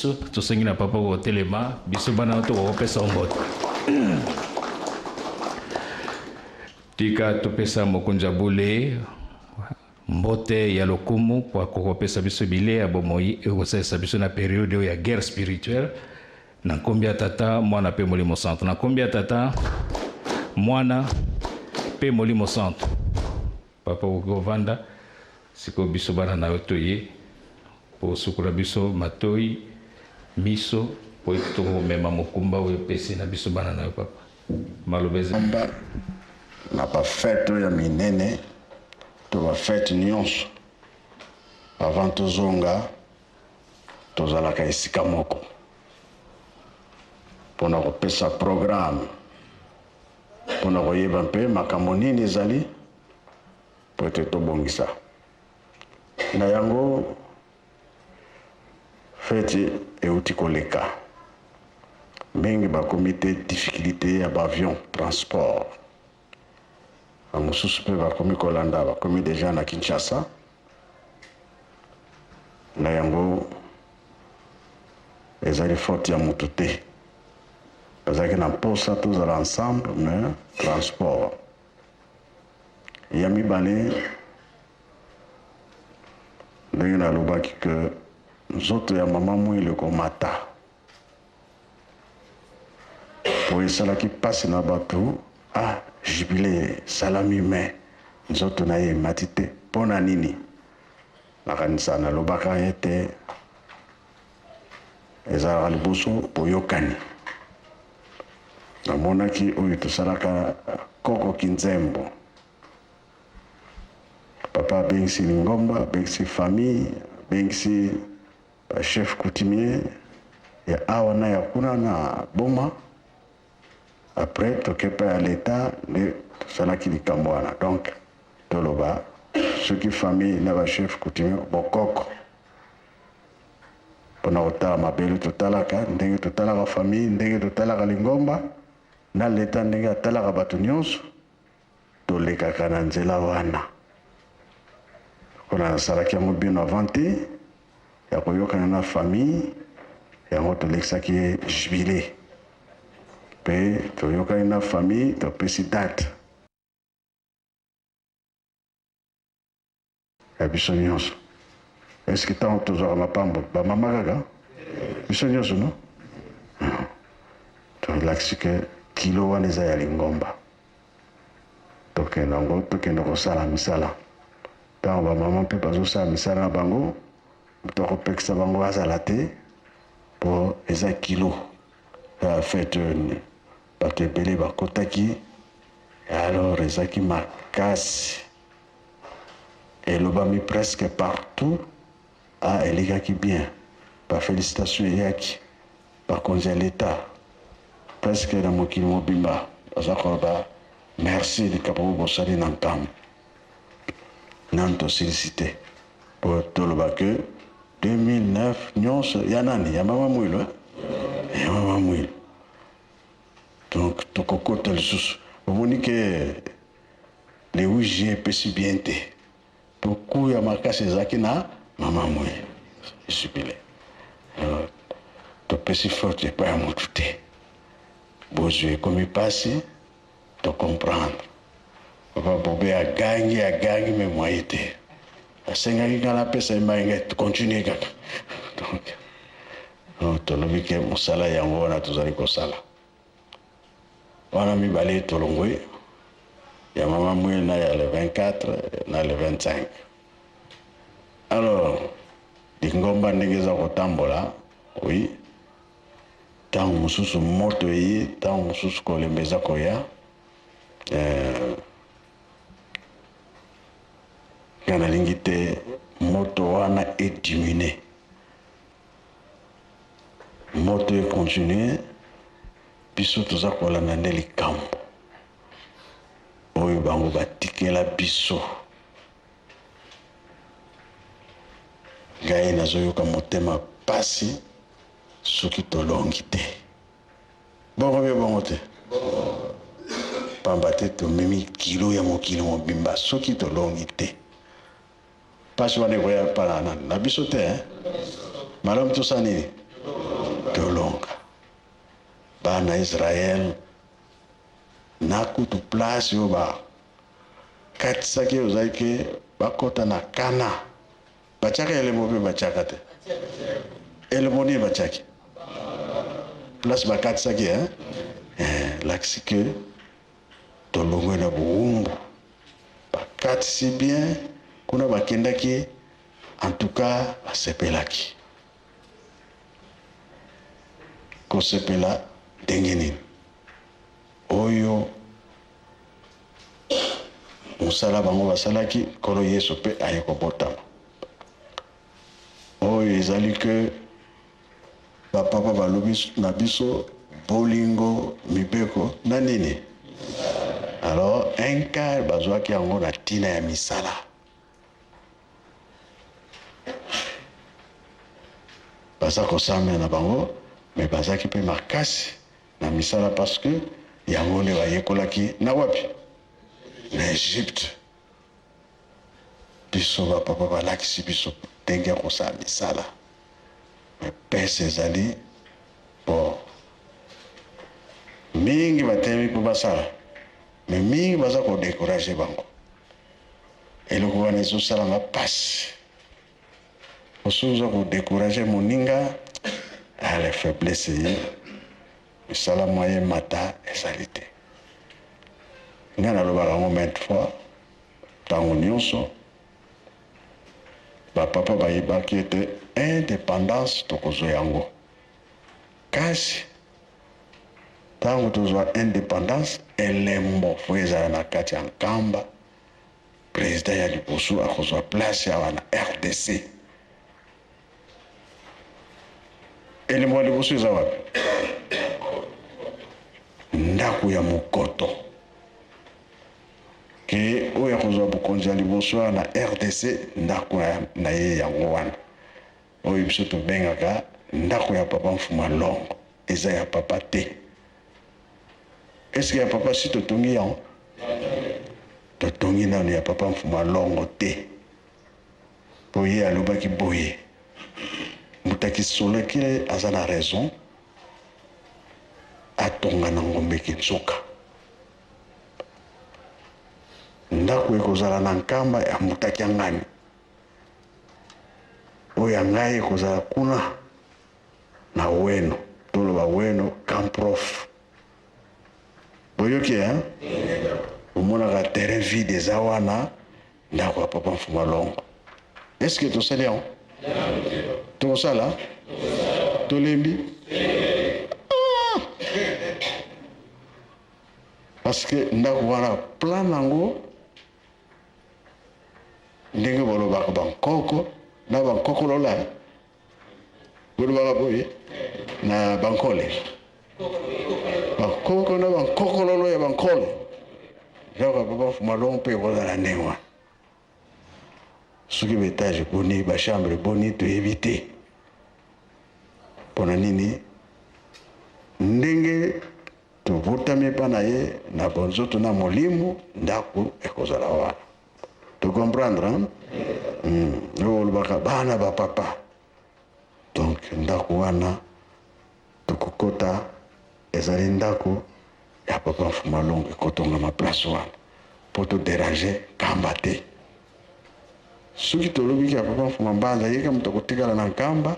biso. Tosengi na papa kotelema, biso bana tokokopesa yo mbote. Tika topesa mokonzi ya bule mbote ya lokumu mpo akokopesa biso bilei ya bomoi ekosalisa biso na periode oyo ya guerre spirituelle. Na nkombo ya Tata, Mwana mpe Molimo Santu. Na nkombo ya Tata, Mwana mpe Molimo Santu. Papa, okoki kovanda sikoyo. Biso bana na yo toye mpo osukola biso matoi, miso, mpo ete tokomema mokumba oyo opesi na biso bana na yo. Papa, maloba eza. Na bafete oyo ya minene to bafete nyonso, avant tozonga, tozalaka esika moko mpona kopesa programme, mpona koyeba mpe makambo nini ezali po ete tobongisa na yango. Feti euti koleka, mingi bakomi te difficulté ya baavion, transport. Bamosusu mpe bakomi kolanda, bakomi deja na Kinshasa. Na yango ezali faute ya motu te, bazalaki na mposa tozala ensemble, mais transport. Ya mibale, ndenge nalobaki ke nzoto ya mama Mwilo ekomata, po esalaki mpasi na bato. Ah, jubilé esalami, mais nzoto na ye emati te, mpo na nini? Nakanisa nalobaka ete ezalaka liboso boyokani. Namonaki oyo tosalaka koko kinzembo, papa abengisi lingomba, abengisi famille, abengisi bachef coutumier ya awa na ya kuna na Boma. Après toke mpe ya leta nde tosalaki likambo wana. Donc toloba soki famille na bachef coutumier, bokoko, mpona kotala mabele, totalaka ndenge totalaka famille, ndenge totalaka lingomba na leta, ndenge atalaka bato nyonso, tolekaka na nzela wana. Lokola nasalaki yango bino avant te ya koyokana na famille yango, tolekisaki ye jubilé mpe toyokani na famille, topesi date ya biso nyonso. Eske ntango tozwaka mapambo, bamama kaka, biso nyonso no tolakisi ke kilo wana eza ya lingomba, tokende yango, tokende kosala misala. Ntango bamama mpe bazosala misala na bango, moto akopekisa bango azala te, mpo eza kilo ya fete oyo. Bato ebele bakotaki, alors ezalaki makasi, elobami presque partout. Ah, elekaki bien, bafélicitation eyaki, bakonzi ya leta presque na mokili mobimba baza koloba merci, likambo oyo bosali na nkambo. Nanu tosilisi te, po toloba ke 2009 nyonso ya nani? Ya mama Mwilo, eh? Ya mama Mwilo. Donc tokokota lisusu. Omoni ke le 8 juillet epesi bien te, po ku ya makasi ezalaki na mama Mwilo, jubilé. Alors topesi faute epai ya motu te, bozwi ekomi mpasi, tocomprendre. Papa Bobe agangi, agangi, mais moyen te. Asengaki ngai napesa ye mai, ngai continue kaka. Donc tolobi ke mosala yango wana tozali kosala wana mibale, tolongwe ya mama Mwile na ya le 24 na le 25. Alors lingomba ndenge eza kotambola, oui, ntango mosusu moto eye, ntango mosusu kolemba eza koya. Ngai nalingi te moto wana ediminue, moto econtinue. Biso toza kolanda nde likambo oyo bango batikela biso. Ngai nazoyoka motema pasi soki tolongi te. Bongo mpe bongo te, pamba te tomemi kilo ya mokili mobimba. Soki tolongi te, mpasi wana ekoya mpana nani? Na biso te, eh? Malamu tosala nini? Bana Israël na kutu place oyo bakatisaki ozali ke bakota na Kana, batiaka elembo mpe batiaka te. Elembo nini batiaki? Place bakatisaki, hein? Lakisi ke tolongwe na bowumbu, bakatisi bien kuna bakendaki, en tout cas basepelaki. Kosepela ndenge nini? Oyo mosala bango basalaki, Nkolo Yesu mpe aye kobotama. Oyo ezali ke bapapa balobi na biso bolingo, mibeko na nini. Alors un quart bazwaki yango na ntina ya misala. Baza kosambela na bango, me bazalaki mpe makasi na misala, parce que yango nde bayekolaki na wapi? Na Egypte. Biso bapapa balakisi biso ndenge ya kosala misala, me pese ezali bo mingi batelemi mpo basala, me mingi baza kodécourager bango. Eloko wana ezosalanga mpasi. Mosusu oza kodécourager moninga, ale faiblesse ye misala mwa ye mata ezali te. Ngai nalobaka yango maintes fois, ntango nyonso bapapa bayebaki ete indépendance tokozwa yango, kasi ntango tozwa indépendance, elembo fo ezala na kati ya Nkamba. Président ya liboso akozwa place awa na RDC, elembo ya liboso eza wapi? Ndako ya mokoto ke oyo akozwa bokonzi ya liboso wana na RDC, ndako na ye yango wana oyo biso tobengaka ndako ya papa Mfuma Longo. Eza ya papa te. Eske ya papa si totongi yango? Totongi nano ya papa Mfuma Longo te, mpo ye alobaki boye, moto akisolaki aza na raison, atonga na ngombe kinsuka. Ndako ekozala na Nkamba ya mutaki ya ngani, oyo ya ngai ekozala kuna na Weno, toloba Weno Camprof. Boyoki, hein? Omonaka terrain vide eza wana, ndako ya papa Mfuma Longo. Est ce que tosali yango? Tokosala? Tolembi? Ah! Parce que ndako wana, plan nango ndenge bolobaka bankoko na bankokolola, bolobaka boye na bankole, bankoko na bankokololo ya bankole, ndako ya papa Mfuma Longo mpe ekozala ndenge wana. Soki baétage boni, bachambre boni, toyebi te. Mpona nini? Ndenge tobotami epa na ye na bonzoto na molimo, ndako ekozala wana. Tocomprendre, hein? Oyo olobaka bana bapapa. Donc ndako wana tokokota ezali ndako ya papa Mfuma Longo, ekotongama place wana mpo todéranger Nkamba te. Soki tolobiki ya papa Mfuma Mbanza, yeka moto akotikala na Nkamba,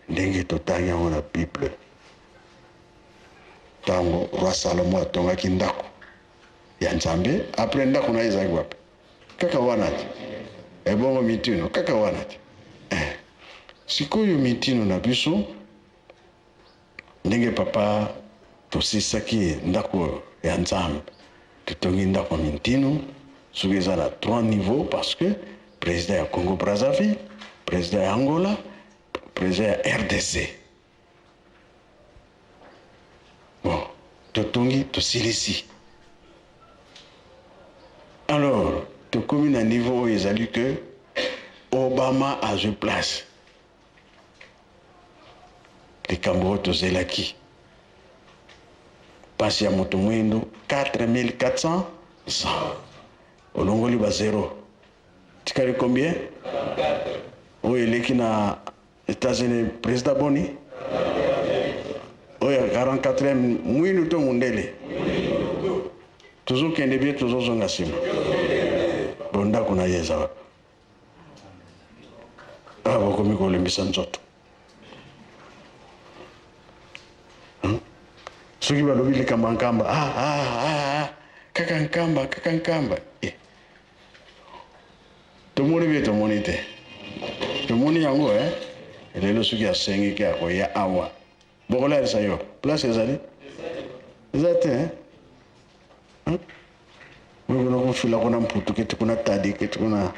ndenge totangi yango na Bible, ntango roi Salomo atongaki ndako ya Nzambe, après ndako na ye ezalaki wapi? Kaka wana te. Ebongo mitino kaka wana te. Sikoyo mitino na biso, ndenge papa tosisaki ndako ya Nzambe, totongi ndako ya mitino, soki eza na trois niveaux, parce que président ya Congo Brazzaville, président ya Angola, président ya RDC. Bon, totongi, tosilisi. Alors tokomi na niveau oyo ezali ke Obama azwi place. Likambo oyo tozelaki, mpasi ya moto mwindu, 4400 olongoli ba zéro, tikali combien? Oyo eleki na États-Unis, président boni? Oyo. 44e mwindu to mundele? Tozokende bien, tozozonga nsima. Bo ndako na ye eza wapi? Awa bokomi kolembisa nzoto. Soki balobi likambo ya Nkamba, ah, ah, ah, ah, kaka Nkamba, kaka Nkamba. Eh. Tomoni be tomoni te. Tomoni yango eh. Lelo soki asengi ke akoya awa. Bokolalisa yo. Place ezali? Eza te eh. Hein? Wewe kuna kuna mputu keti kuna tadi keti kuna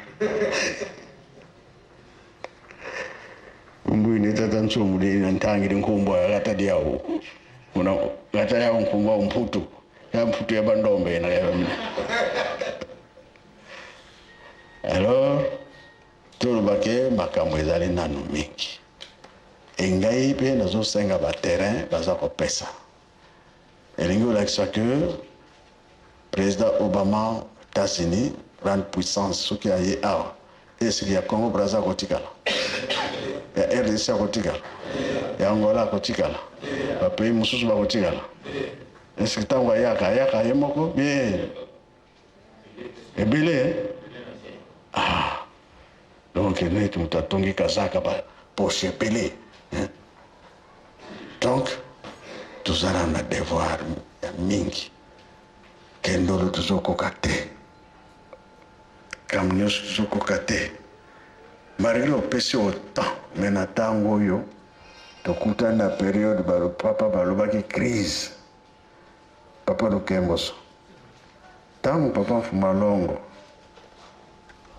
mbwine tata nsumu de na ntangire nkumbo ya tadi yawo kuna gata yawo nkumbo mputu ya mputu ya bandombe na ya mina. Alors tolobake makambo ezali nanu mingi. Engai mpe nazosenga ba terrain baza kopesa. Elingi kolakisa que président Obama, États-Unis, grande puissance, soki aye awa, esiki ya Congo Brazza akotikala, ya RDC akotikala, ya Angola akotikala, ba pays mosusu bakotikala. Esiki ntango ayaka, ayaka ye moko bien ebele. Ah, donc neti moto atongi kazaka ba poche ebele. Donc tozala na devoir ya mingi. Kendolo tozokoka te, kam nyonso tozokoka te, malgré opesi autant. Me na ntango oyo tokutani na periode papa balobaki crise, papa Lukemboso, ntango papa Mfumalongo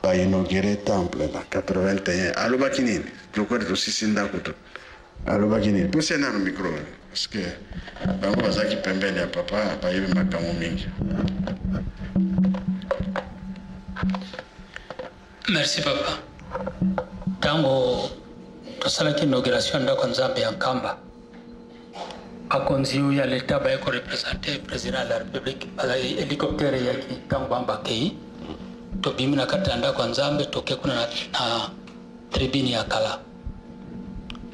bainaugure temple na 81, alobaki nini? Lokola tosisi ndako to alobaki nini? Pesa nano micro, parce que bango bazalaki pembeni ya papa, bayebi makambo mingi. Merci papa. Ntango tosalaki inauguration ya ndako Nzambe ya Nkamba, bakonzi oyo ya leta baye korepresente président de la République, bazalaki hélicoptère eyaki. Ntango bango bakei, tobimi na kati ya ndako ya Nzambe, toke kuna na tribune ya kala.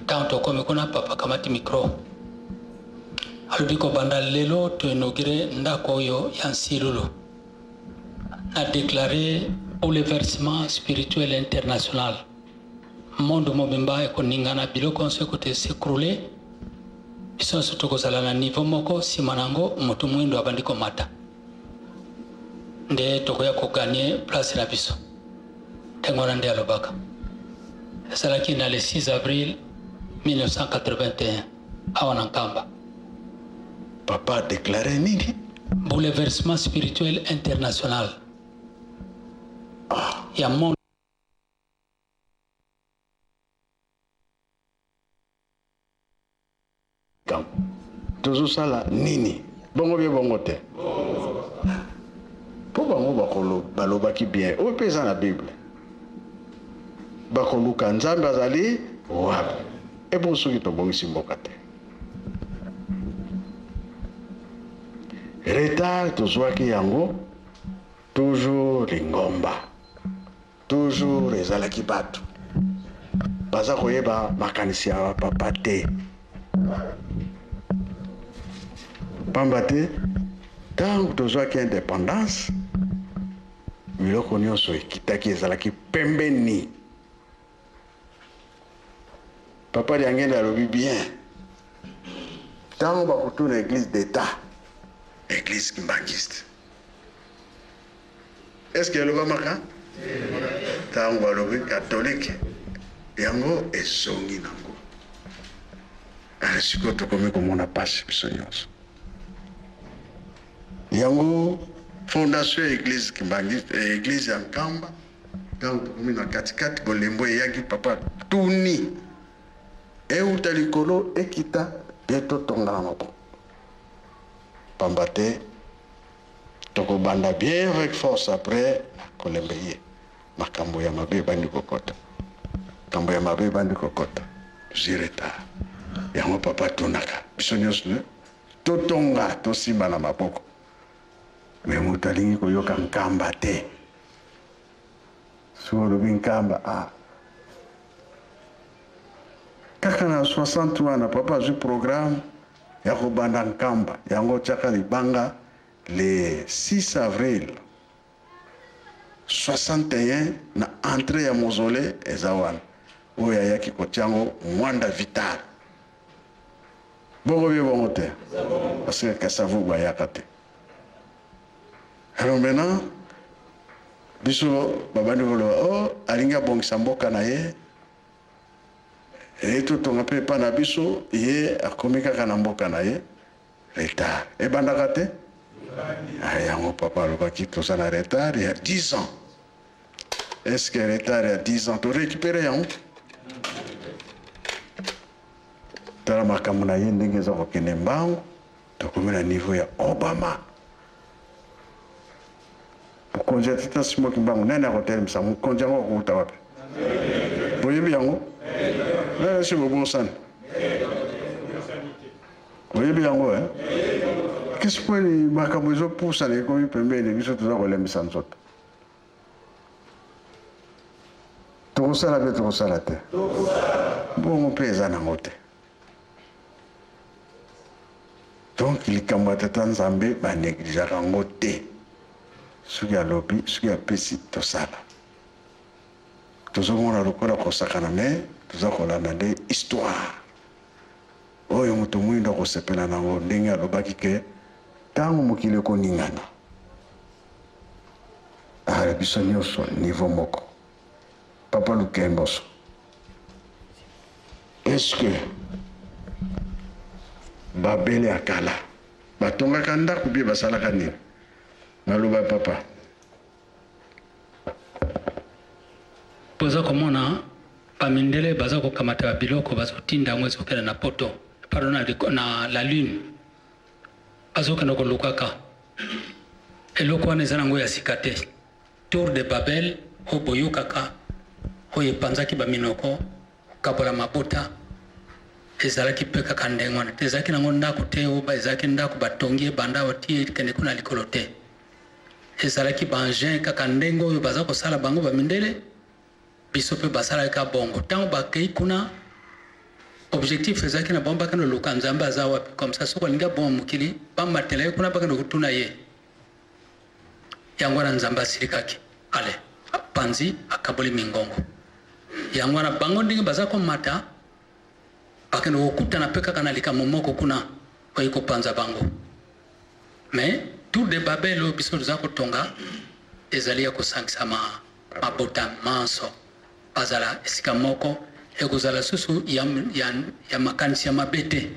Ntango tokomi kuna, papa kamati micro, alobi: kobanda lelo toinaugure ndako oyo ya Nsilulu, na déclaré bouleversement spirituel international, monde mobimba ekoningana, biloko nyonso ekote s'écrouler, biso nyonso tokozala na niveau moko. Nsima na yango moto mwindo abandi komata, nde tokoya kogagner place na biso. Ntango wana nde alobaka, ezalaki na le 6 avril 1981 awa na Nkamba. Papa déclaré nini? Bouleversement spirituel international ya monde. Tozosala nini? Bongo bie bongo te, mpo bango balobaki bien. Oyo mpe eza na Bible, bakoluka Nzambe azali wapi? Ebongo soki tobongisi mboka te, retard tozwaki yango toujours lingomba, toujours ezalaki bato baza koyeba makanisi ya papa te. Pamba te ntango tozwaki indépendance, biloko nyonso ekitaki, ezalaki pembeni. Papa Diangende alobi bien, ntango bakotuna église d'état, église kimbanguiste, est ce que elobamaka? Ntango balobi catholique, yango ezongi nango. Ale sikoyo tokomi komona mpasi biso nyonso. Yango fondation ya église kimbanguiste, église ya Nkamba, ntango tokomi na katikati, bolembo eyaki. Papa tuni euta likolo ekita mpe totonga na maboko, pamba te tokobanda bien avec force. Après kolemba ye, makambo ya mabe ebandi kokota, makambo ya mabe ebandi kokota, tozwi retard. Yango papa tunaka biso nyonso totonga, tosimba na maboko. Me moto alingi koyoka Nkamba te. Soki olobi Nkamba, ah, kaka na 60 wana papa azwi programme. Ya kobanda Nkamba, yango otiaka libanga le 6 avril 61 na entree ya mausolee eza wana, oyo ayaki kotia yango Muanda Vital. Bongo bien bongo te? Parce que Kasavubu ayaka te. Alors maintenant biso babandi koloba oh alingi abongisa mboka na ye eye totonga mpe epa na biso, ye akomi kaka na mboka na ye retard ebandaka te. Ah, yango papa alobaki toza na retard ya 10 ans. Est-ce que retard ya 10 ans to récupérer yango? Tala makambo na ye ndenge eza kokende mbangu, tokomi na niveau ya Obama. Mokonzi ya tata Simon Kimbangu, nani akotelemisa mokonzi yango akowuta wapi? Boyebi yango? Nani asi bobosani? Boyebi yango eh? Kisi poni makambo ezopusana ekomi pembeni, biso toza kolembisa nzoto. Tokosala mpe tokosala te, bongo mpe eza nango te. Donc likambo ya tata Nzambe ba negligeaka yango te. Soki alobi, soki apesi tosala. Tozomona lokola kosakana mais toza kolanda nde histoire. Oyo moto mwindo akosepela na yango ndenge alobaki ke tango mokili ekoningana ah biso nioso niveau moko. Papa Lukemboso. Est-ce que babele ya kala batongaka ndako bie basalaka nini? Maloba ya papa. Boza komona ba mindele baza kokamata ba biloko bazotinda yango ezokende na poto pardon na, na la lune bazokende kolukaka eloko wana eza nango ya sika te. Tour de Babel oyo boyokaka, oyo epanzaki ba minoko, kokabola mabota, ezalaki pe kaka ndenge wana te. Ezalaki nango ndako te oyo ezalaki ndako batongi ebanda awa ti ekende kuna likolo te. Ezalaki ba engins kaka ndenge oyo baza kosala bango ba mindele, biso pe basalaki kaka bongo. Tango bakei kuna, objectif ezalaki na bango bakende koluka Nzambe aza wapi, comme ça soki alingi aboma mokili, bamatela ye kuna bakende kotuna ye. Yango wana Nzambe asilikaki. Ale, apanzi, akaboli mingongo. Yango wana bango ndenge baza komata, bakende kokutana pe kaka na likambo moko kuna oyo ekopanza bango. Mais tour de Babel oyo biso toza kotonga ezali ya kosangisa ma, mabota manso bazala esika moko, ekozala susu ya, ya, ya makanisi ya mabe te.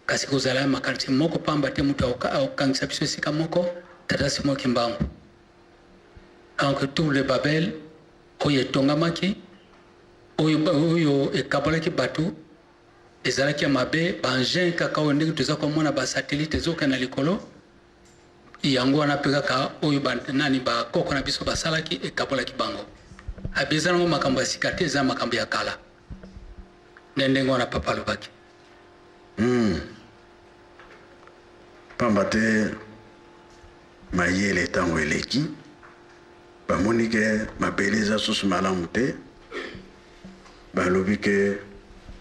Kasi kozala ya makanisi moko pamba te mutu akokangisa biso esika moko tata Simon Kimbangu. Donc tour de Babel oyo etongamaki oyo oyo ekabolaki batu ezalaki ya mabe ba engins kaka oyo ndenge toza komona ba satellite ezokende na likolo yango wana mpe kaka oyo ba nani ba koko na biso basalaki ekabolaki bango. Abi eza nango makambo ya sika te eza makambo ya kala. Nde ndenge wana papa alobaki. Hum pamba te mayele tango eleki bamoni ke mabele eza susu malamu te balobi ke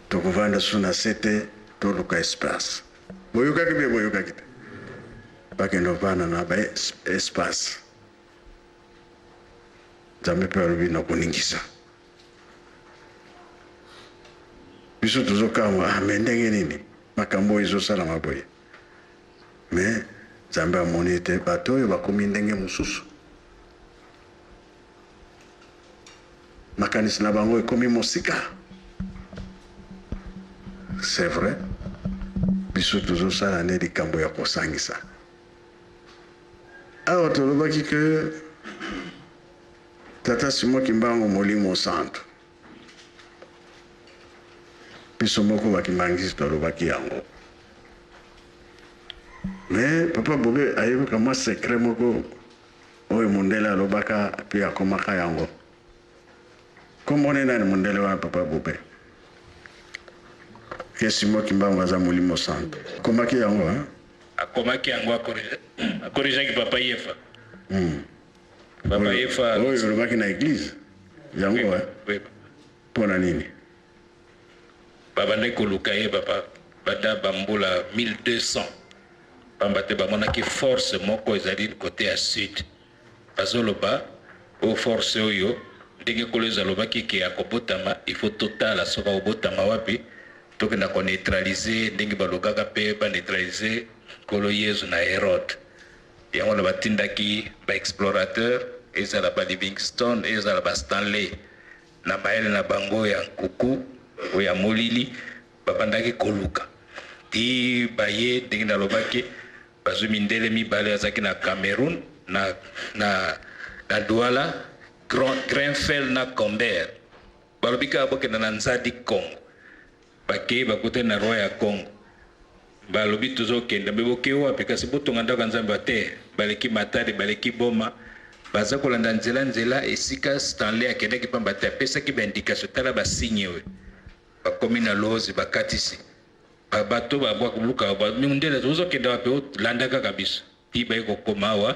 tokovanda susu na se te toluka espace boyokaki be boyokaki te bakende kovanda na ba espace Nzambe pe alobi nakoningisa Biso tozo kamwa ah mais ndenge nini makambo oyo ezo salama boye? Mais Nzambe amoni ete bato oyo bakomi ndenge mosusu, makanisi na bango ekomi mosika. C'est vrai, biso tozo sala nde likambo ya kosangisa. Awa tolobaki que Tata Simon Kimbangu Molimo Santu. Biso moko ba kimbanguiste tolobaki yango. Mais papa Bobe ayebi ka mwa secret moko oyo mundele alobaka pe akomaka yango. Kombo ne nani mundele wana papa Bobe? Ke Simon Kimbangu aza molimo santu. Akomaki yango hein? Akomaki yango acorrigeaki papa Yefa. Papa Yefa. Oyo olobaki na eglise yango hein? Oui. Pona nini? Babandaki koluka ye papa. banda bambula 1200, pamba te bamonaki force moko ezali kote ya sud. Bazoloba oyo force oyo, ndenge Nkolo Yezu alobaki ke akobotama, il faut totala soki akobotama wapi, tokenda koneutralize ndenge balukaka mpe baneutralize Nkolo Yezu na Herode. Yango wana batindaki baexplorateur, ezala ba Livingstone, ezala ba Stanley, na mayele na bango ya nkuku oyo ya molili, babandaki koluka ti baye. Ndenge nalobaki, bazwi mindele mibale azalaki na Cameroun na Douala, Grenfell na Comber. Balobi kaka bokenda na Nzadi Congo. Bakei, bakutani na roi ya Congo, balobi tozokenda. Me bokei wapi? Kasi botonga ndako ya Nzambe te. Baleki Matadi, baleki Boma, baza kolanda nzela nzela esika Stanley akendaki, pamba te apesaki baindication, tala basigne oyo. Bakomi na Lozi, bakatisi bato babwaluka mindele, tozokenda wapi? Olanda kaka biso. Ti baye kokoma awa,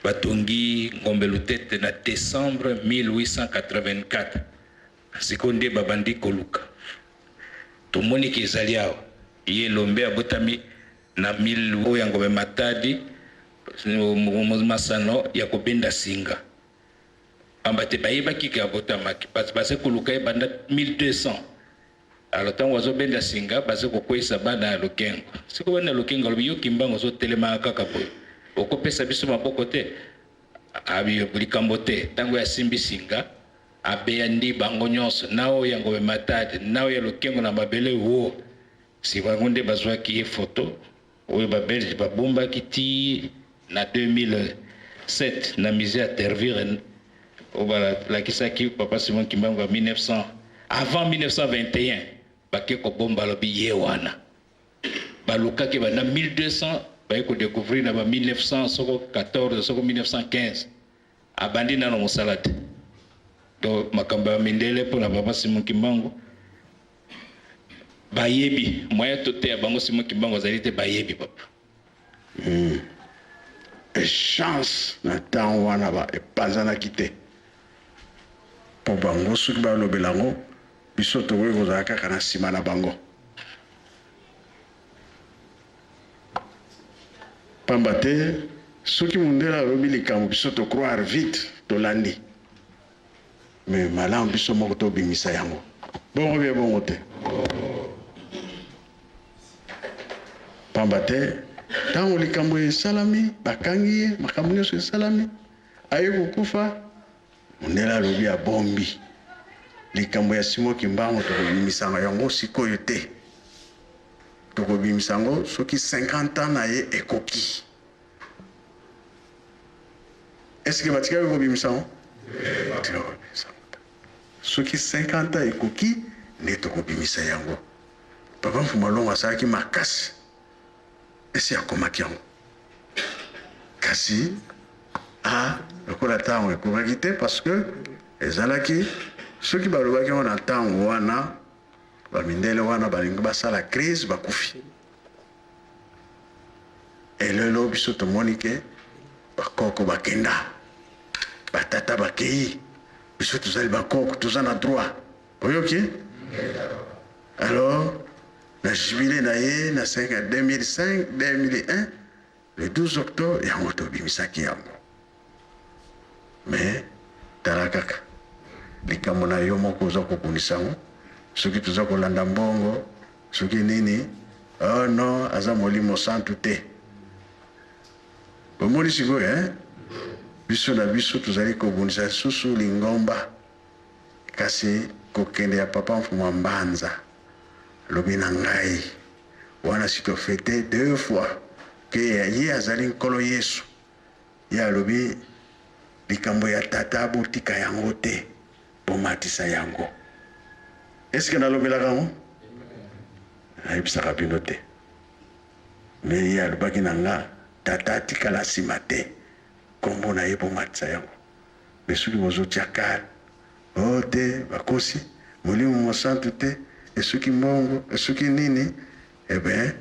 batongi Ngombe Lutete na décembre 1884. Sikoyo nde babandi koluka. Tomoni ke ezali awa. Ye Elombe abotami na mile oyo ya Ngombe Matadi, masano ya kobenda singa, pamba te bayebaki ke abotamaki. Baza koluka ye banda 1200. Alors ntango bazobenda singa, baza kokweyisa bana ya Lokengo. Sikoyo bana ya Lokengo alobi: "Yo Kimbangu, ozotelemaka kaka boye, okopesa biso maboko te?" Abi likambo te. Ntango asimbi singa, abeya ndi bango nyonso, na oyo ya Ngombe Matadi na oyo ya Lokengo, na mabele wo. Si bango nde bazwaki ye foto oyo Babelge babombaki ti na 2007 na musée ya Tervuren, oyo balakisaki papa Simon Kimbangu ya 1900, avant 1921. Bake kobomba, alobi ye wana balukaki banda 1200, baye kodécouvrir na ba 1900 soko 14 soko 1915. Abandi nano mosala te. Donc makambo ya mindele mpona papa Simon Kimbangu, bayebi moyen toteya bango Simon Kimbangu azali te, bayebi papa. Chance na ntango wana ba epanzanaki te, mpo bango soki balobela yango, biso tokoki kozala kaka na nsima na bango, pamba te soki mondele alobi likambo, biso tocroire vite, tolandi. Me malamu biso moko tobimisa yango bongo bie bongo te, pamba te ntango likambo esalami, bakangi ye, makambo nyonso esalami, aye kokufa, mondele alobi abombi likambo ya Simon Kimbangu, tokobimisanga yango sikoyo te, tokobimisa yango soki 50 ans na ye ekoki. Est-ce batikaki kobimisa yango? Batikaki kobimisa yango te. Soki 50 ans ekoki nde tokobimisa yango. Papa Mfuma Longo asalaki makasi, esi akomaki yango, kasi a lokola ntango ekokaki te, parce que ezalaki soki balobaki yango na ntango wana, bamindele wana balingi basala crise, bakufi. Elelo biso tomoni ke bakoko bakenda, batata bakei, biso tozali bakoko, toza na droit. Oyoki? Alors na jubilé na ye na 5 2005, 2001, le 12 octobre, yango tobimisaki yango. Mais tala kaka likambo na yo moko, oza kokundisa yango. Soki toza kolanda mbongo, soki nini, oh non, aza molimo santu te. Bomoni sikoyo, eh? Biso na biso tozali kobundisa lisusu lingomba. Kasi kokende ya papa Mfuma Mbanza, lobi na ngai wana, si tofêter deux fois ke ye azali Nkolo Yesu. Ye alobi likambo ya tata, botika yango te, bomatisa yango. Eske nalobelaka yango? Nayebisaka bino te. Me ye alobaki na nga: "Tata atikala nsima te, nkombo na ye bomatisa yango." Me soki bozotia kale o te, bakosi molimo mosantu te, esoki mbongo, esoki nini, eh ben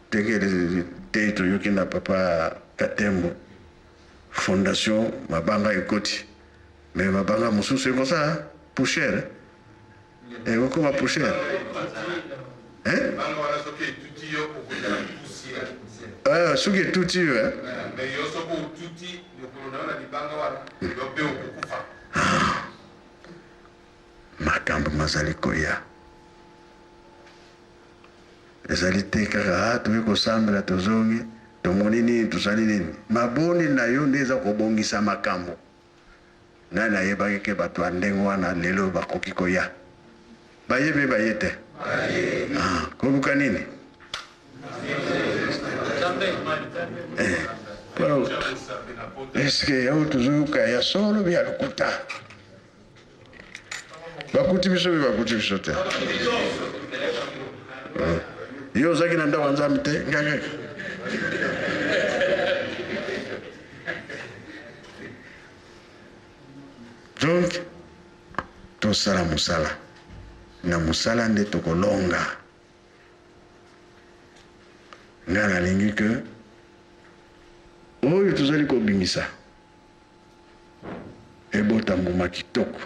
ndenge te toyoki na papa Katembo, fondation mabanga ekoti, me mabanga mosusu ekosala poussière, ekokoma poussière. Hein? Ah, soki etuti yo eh? Ah. Makambo mazali koya ezali te kaka ah, toyei kosambela tozongi tomoni nini tosali nini. Mabondeli na yo nde eza kobongisa makambo. Nani ayebaki ke bato ya ndenge wana lelo bakoki koya? Baye be baye te? Ah, koluka nini? Eh, eske yango tozoyoka ya solo be ya lokuta? Bakuti biso be bakuti biso te? Eh, yo ozalaki na ndako ya Nzambe te, ngai kaka. Donc tosala mosala, na mosala nde tokolonga. Ngai nalingi ke oyo tozali kobimisa ebota mbuma kitoko.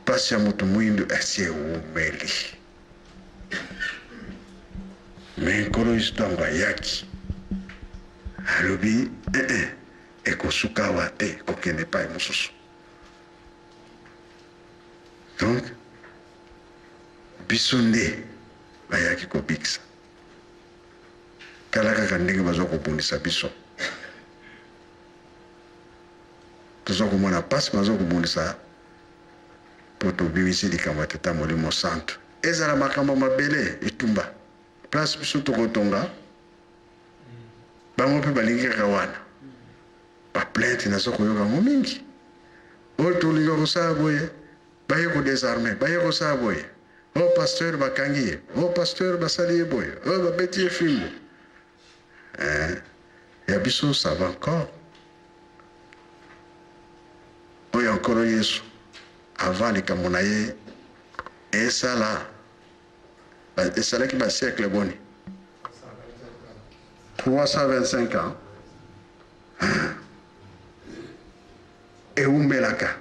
Pasi ya moto mwindu esi ewumeli, mais Nkolo Yesu ntango ayaki alobi eh eh, ekosuka awa te, ekokende epai mosusu. Donc biso nde bayaki kobikisa. Tala kaka ndenge baza kobundisa biso. Toza komona pasi baza kobundisa po tobimisi likambo ya Tata Molimo Santu. Ezala makambo ya mabele, etumba, place biso tokotonga, bango pe balingi kaka wana. Ba plainte naza koyoka yango mingi. Oyo tolinga kosala boye, baye ko desarmer, baye kosala boye. Oh pasteur bakangi ye, oh pasteur basali ye boye, oh babeti ye fimbu. Eh, ya biso ça va encore. Oyo ya Nkolo Yesu avant likambo na ye esala esalaki ba siècle boni? 325 ans. Ewumelaka.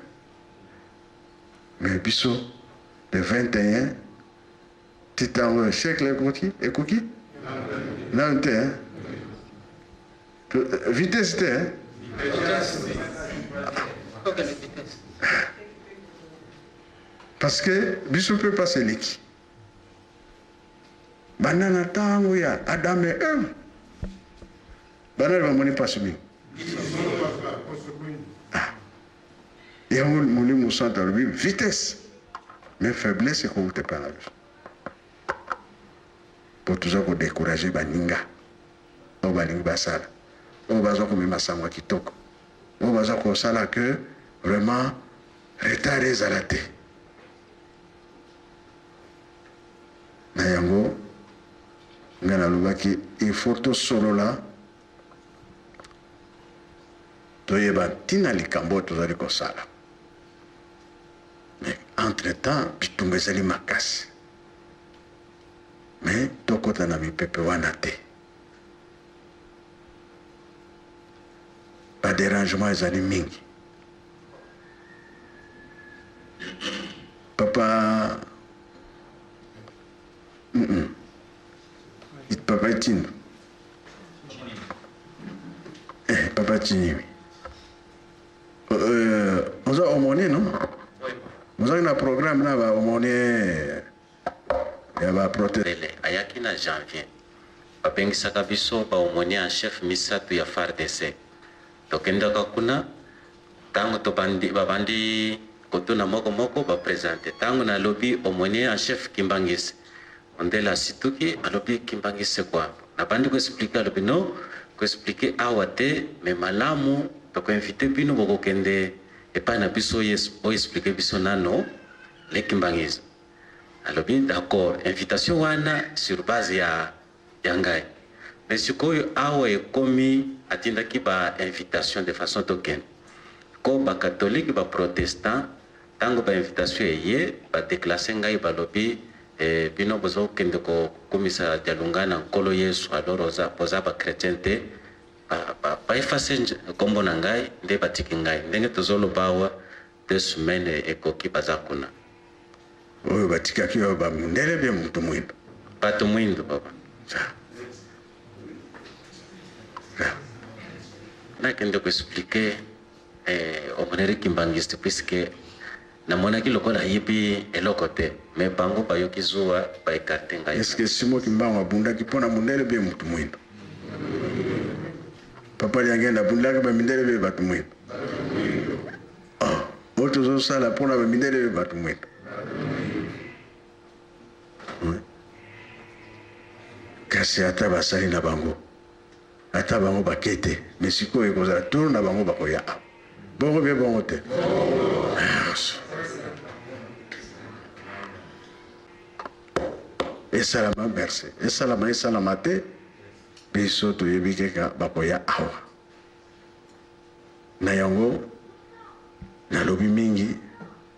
Mais biso le 21 ti tango siècle ekoki ekoki nanu te hein? Vitesse te hein? Parce que biso mpe mpasi eleki banda na ntango ya Adam et Eve, banani bamoni mpasi mingi? Ah. Yango Molimo Santu alobi vitesse mais faiblesse ekowuta epai na biso mpo toza ko decourager baninga oyo balingi basala, oyo baza komema sango ya kitoko, oyo baza kosala que vraiment retard ezala te. Na yango ngai nalobaki il faut tosolola, toyeba ntina likambo oyo tozali kosala. Mais entre temps bitumba ezali makasi, mais tokota na mipepe wana te. Ba derangement ezali mingi. Papa mm -mm. Papa Etindo. Eh, Papa Chinyimi. Euh, oza aumônier non? Ozalaki na programme na ba aumônier ya ba protestants. Ndele ayaki na janvier. Babengisaka biso ba aumoniers en chef misatu ya fardc. Tokendaka kuna, tango tobandi, babandi kotuna moko moko ba presenter. Tango nalobi aumonier en chef Kimbanguiste, mondele asituki alobi Kimbanguiste c'est quoi? Nabandi ko expliquer, alobi non, ko expliquer awa te, mais malamu toko inviter bino bokokende epai na biso o expliquer biso nano le Kimbanguisme. Alobi d'accord, invitation wana sur base ya ya ngai. Mais sikoyo awa ekomi atindaki ba invitation de façon tokende. Ko ba catholique ba protestant tango ba invitation eye ba declasser ngai balobi eh, bino bozo kende ko kumisa dialungana Nkolo Yesu alors oza boza ba chretien te ba ba, ba effacer kombo na ngai nde batiki ngai ndenge tozoloba awa deux semaines ekoki baza kuna. Oyo batikaki oyo bamundele bie moto mwindo. Bato mwindo papa. Nakende koexpliquer eh, aumônerie kimbanguiste puisque namonaki lokola ayebi eloko te, mais bango bayoki zuwa, ba écarter ngai. Est-ce que Simon Kimbangu abundaki mpo na mundele bie moto mwindo? Papa Diangienda abundaki bamindele bie bato mwindo? Ah, oyo tozosala mpo na bamindele bie bato mwindo? Oui. Kasi ata basali na bango, ata bango bake te, mais sikoyo ekozala tour na bango bakoya awa. Bongo bie bongo te? Esalama merci, esalama esalama te, biso toyebi keka bakoya awa. Na yango nalobi mingi,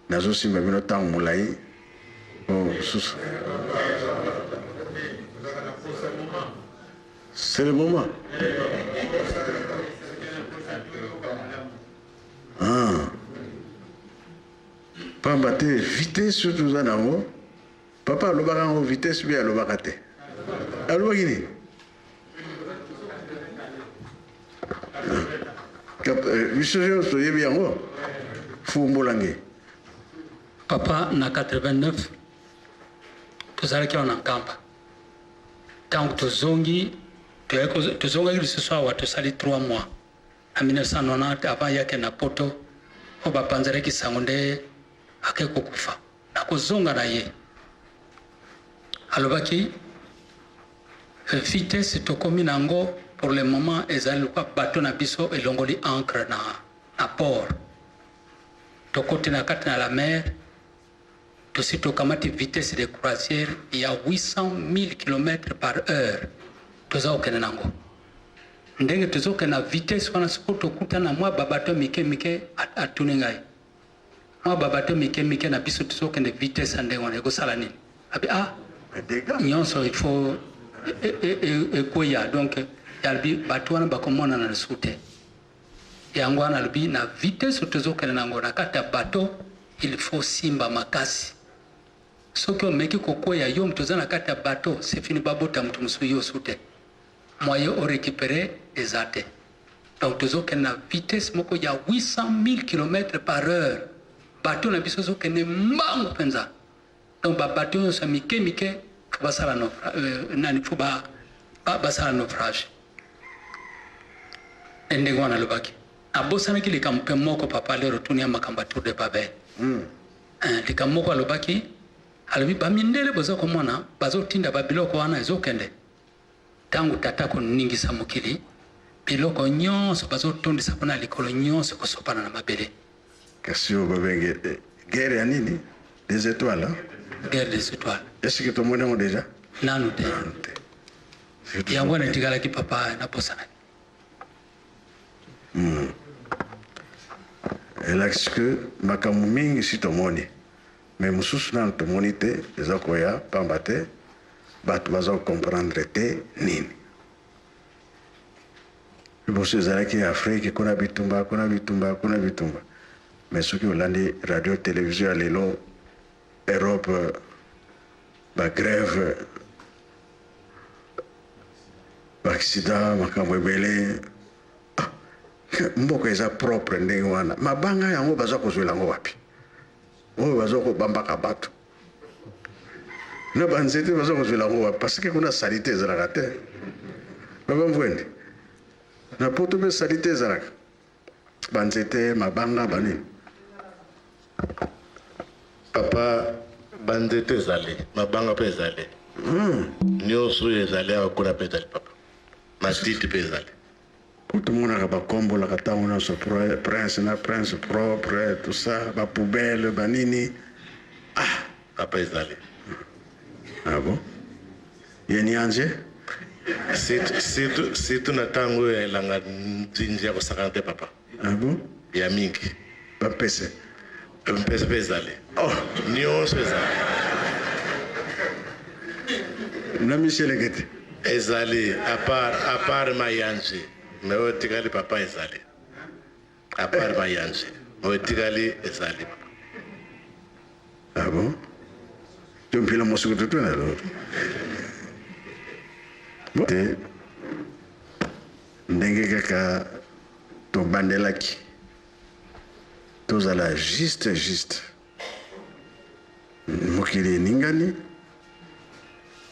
nazosimba bino ntango molai po mosusu. C'est le moment. Ah. Pamba te vitesse oyo toza nango, papa alobaka yango vitesse mpe alobaka te. Alobaki nini? Biso nyonso toyebi yango. Fumbolange. Papa, na 89 tozalaki awa na Nkamba. Ntango tozongi, tozongaki lisusu awa, tosali 3 mois na 1990 avant yake na poto, oyo bapanzalaki sango nde ake kokufa. Na kozonga na ye alobaki vitesse tokomi nango pour le moment ezali lokola bateau na biso elongoli ancre na port, tokoti na kati na la mer, tosi tokamati vitesse de croisière ya 800 000 km par heure. Toza kokende nango ndenge tozokende na vitesse wana, soki tokuta na mwa babateau mike mike, atuni ngai, mwa babateau mike mike na biso tozokende vitesse ya ndenge wana, ekosala nini? Abi ah, nyonso il faut ekweya. Donc yalobi bato wana bakomonana lisusu te. Yango wana alobi na vitesse tozokende nango na kati ya bateau, il faut simba makasi. Soki omeki kokweya, yo moto oza na kati ya bateau, c'est fini, babota moto mosusu, yo su te, moyen orécupérer eza te. Donc tozokende na vitesse moko ya 800 000 km par heure, bateau na biso ezokende mbangu mpenza. Donc babateau nyonso ya mike mike faut basala nani, faut basala naufrage. Ndenge wana alobaki, abosanaki likambo mpe moko. Papa, lero tuni ya makambo ya Tour de Babel, likambo moko alobaki, alobi bamindele boza komona bazotinda babiloko wana ezokende. Ntango tata koningisa mokili, biloko nyonso bazotondisa mpona likolo nyonso ekosopana na mabele. Kasi oyo babenge guerre ya nini, des étoiles, hein? Guerre des étoiles. Est-ce que tomoni yango déjà? Nanu te. Yango wana etikalaki, papa, nabosanaki. Elakisi ke makambo mingi si tomoni, mais mosusu nanu tomoni te, eza koya, pamba te bato baza kocomprendre te nini. Liboso ezalaki Afrique, kuna bitumba, kuna bitumba, kuna bitumba, mais soki olandi radio télévision ya lelo, Europe bagrève, baaccident, makambo ebele. Ah, mboka eza propre ndenge wana, mabanga yango baza kozwela yango wapi? Oyo baza kobambaka bato na banzete, baza kozwela yango wapi? Parce que kuna saleté ezalaka te. Baba Mvwende, na poto mpe saleté ezalaka, banzete, mabanga, banini? Papa, banzete ezali, mabanga mpe ezali, nyonso oyo ezali awa, kuna mpe ezali papa, matiti mpe ezali. Po tomonaka bakombolaka ntango nyonso, prince na prince propre, tout ça, bapoubelle, banini, ah. Papa, ezali. Ah bon, ye nianze. Surtout na ntango oyo ya elanga, nzinzi ya kosakana te papa. Ah bon. Ya mingi. Bapese? Mpese mpe ezali. Oh. Nyonso ezali. Na miseleke te? Ezali, à part mayanzi, mais oyo etikali papa ezali. À part mayanzi, oyo etikali ezali papa. Ah bon. Tompila mosuku totuna lo. Te ndenge kaka tobandelaki tozala juste juste. Mokili eningani,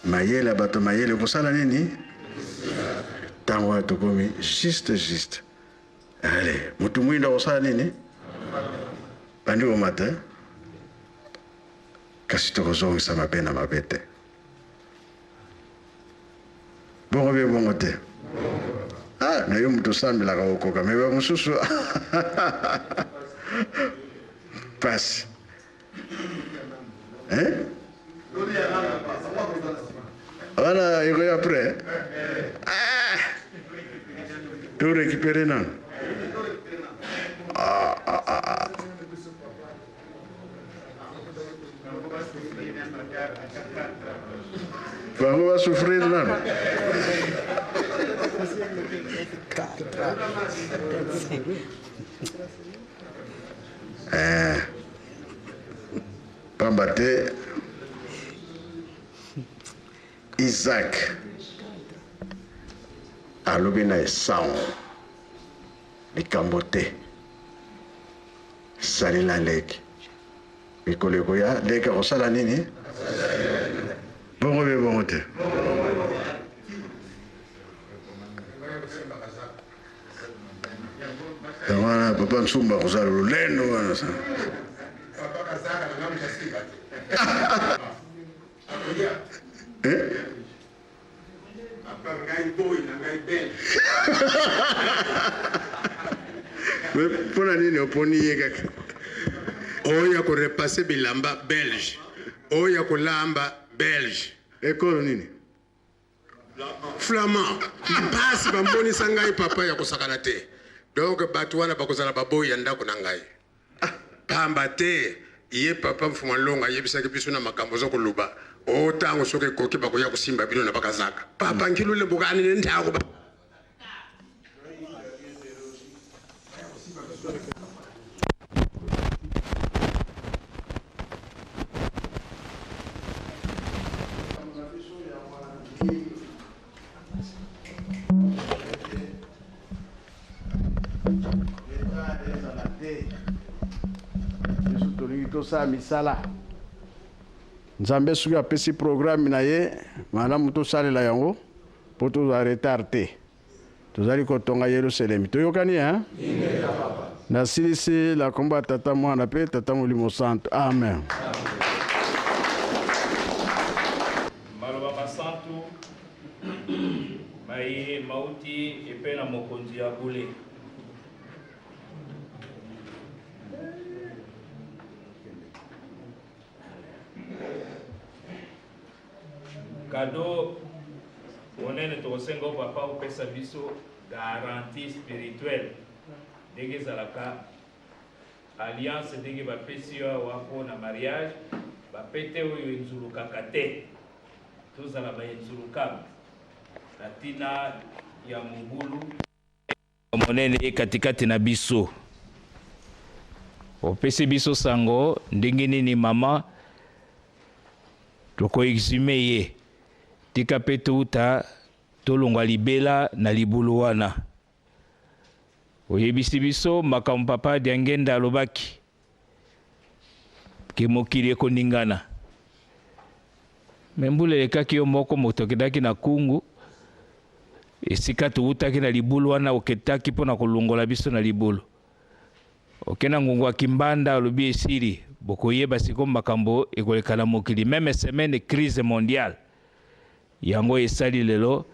mayele ya bato mayele kosala nini? Ntango wana tokomi juste juste. Allez, moto mwindo akosala nini? Bandi komata eh? Kasi tokozongisa mabe na mabe te. Bongo be bongo te. Ah, na yo moto osambelaka okoka, me ba mosusu pasi. Hein? Wana ekoya après. Ah! To récupérer nanu. Ah, ah, ah, ah. Bango ba souffrir nanu. Eh. Pamba te Isaac alobi na Esau likambo te. Salela leki. Mikolo ekoya, leki akosala nini? Bongo be bongo te. Yango wana papa Nsumba akozala lolendo wana. Eh? Mpo na nini oponi ye kaka? Oyo ya korepase bilamba belge, oyo ya kolamba belge. Ekolo nini? Flamand. Mpasi bamonisa ngai papa ya kosakana te. Donc bato wana bakozala baboyi ya ndako na ngai. Pamba te ye papa Mfuma Longa ayebisaki biso na makambo oza koloba o tango soki ekoki bakoya kosimba bino na bakazaka. Papa nkilule bokani ne ndako ba Ezala te biso tolingi tosala misala. Nzambe soki apesi programme na ye malamu tosalela yango mpo tozwa retard te. Tozali kotonga Yelusalemi. Toyokani hein? Nasilisi na kombo ya Tata Mwana mpe Tata Molimo Santu. Amen. Maloba masantu maye mauti epai na mokonzi ya bule. Kado monene tokosenga yo papa opesa biso garantie spirituelle ndenge ezalaka alliance ndenge bapesi yo awa mpo na mariage bapete oyo enzulukaka te tozala ba enzulukable na ntina ya mobulu monene katikati na biso. Opesi biso sango ndenge nini mama toko exhume ye, tika pe touta tolongwa libela na libulu wana. Oyebisi biso makambo papa Diangenda alobaki ke mokili ekoningana. Me mbula elekaki yo moko moto okendaki na kungu esika towutaki na libulu wana oketaki mpo na kolongola biso na libulu. Oke na ngongo ya Kimbanda olobi esili bokoyeba sikoyo makambo ekoleka na mokili meme semaine crise mondiale yango esali lelo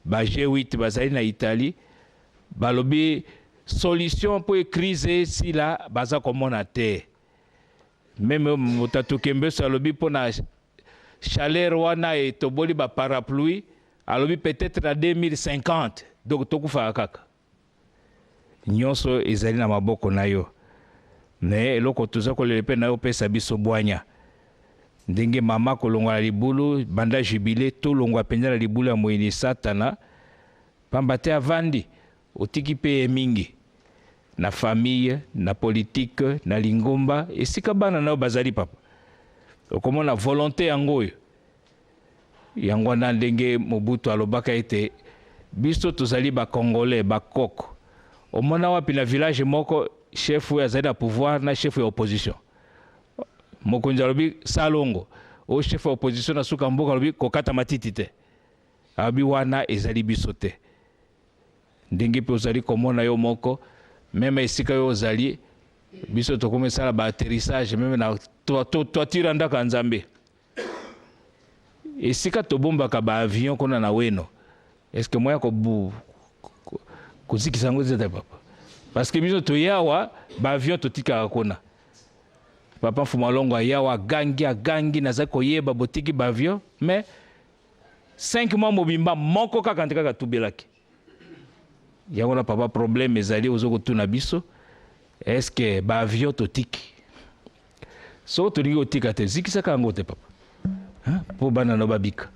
ba G8 bazali na Italie balobi solution mpo crise esila baza komona te. Meme Mutatu Kembeso alobi mpo na chaleur wana etoboli ba parapluie alobi peut-être na 2050 donc tokufaka kaka. Nyonso ezali na maboko na yo. Me eloko toza kolela mpe na yo opesa biso bwanya ndenge mama kolongwa na libulu banda jubile tolongwa mpenza na libulu ya moyini satana pamba te avandi otiki mpe ye mingi na famille na politique na lingomba esika bana na yo bazali papa. Okomona volonté yango oyo. Yango wana ndenge Mobutu alobaka ete biso tozali ba Congolais, ba koko. Omona wapi na village moko chef oyo azali na pouvoir na chef ya opposition. Mokonzi alobi salongo, oyo chef ya opposition na suka mboka alobi kokata matiti te. Alobi wana ezali biso te. Ndenge mpe ozali komona yo moko, meme esika yo ozali, biso tokomi sala ba atterrissage meme na toiture ya ndako ya Nzambe. Esika tobombaka ba avion kuna na Weno, est-ce que moya kozikisa yango eza te papa? Parce que biso toye awa, ba avion totikaka kuna. Papa Mfumu Alongo aya awa, agangi, agangi, nazali koyeba botiki ba avion, mais 5 mois mobimba moko kaka nte kaka tubelaki. Yango na papa problème ezali ozo kotuna biso, est-ce que ba avion totiki? Soki tolingi kotika te, zikisaka yango te papa. Hein? Po bana no babika.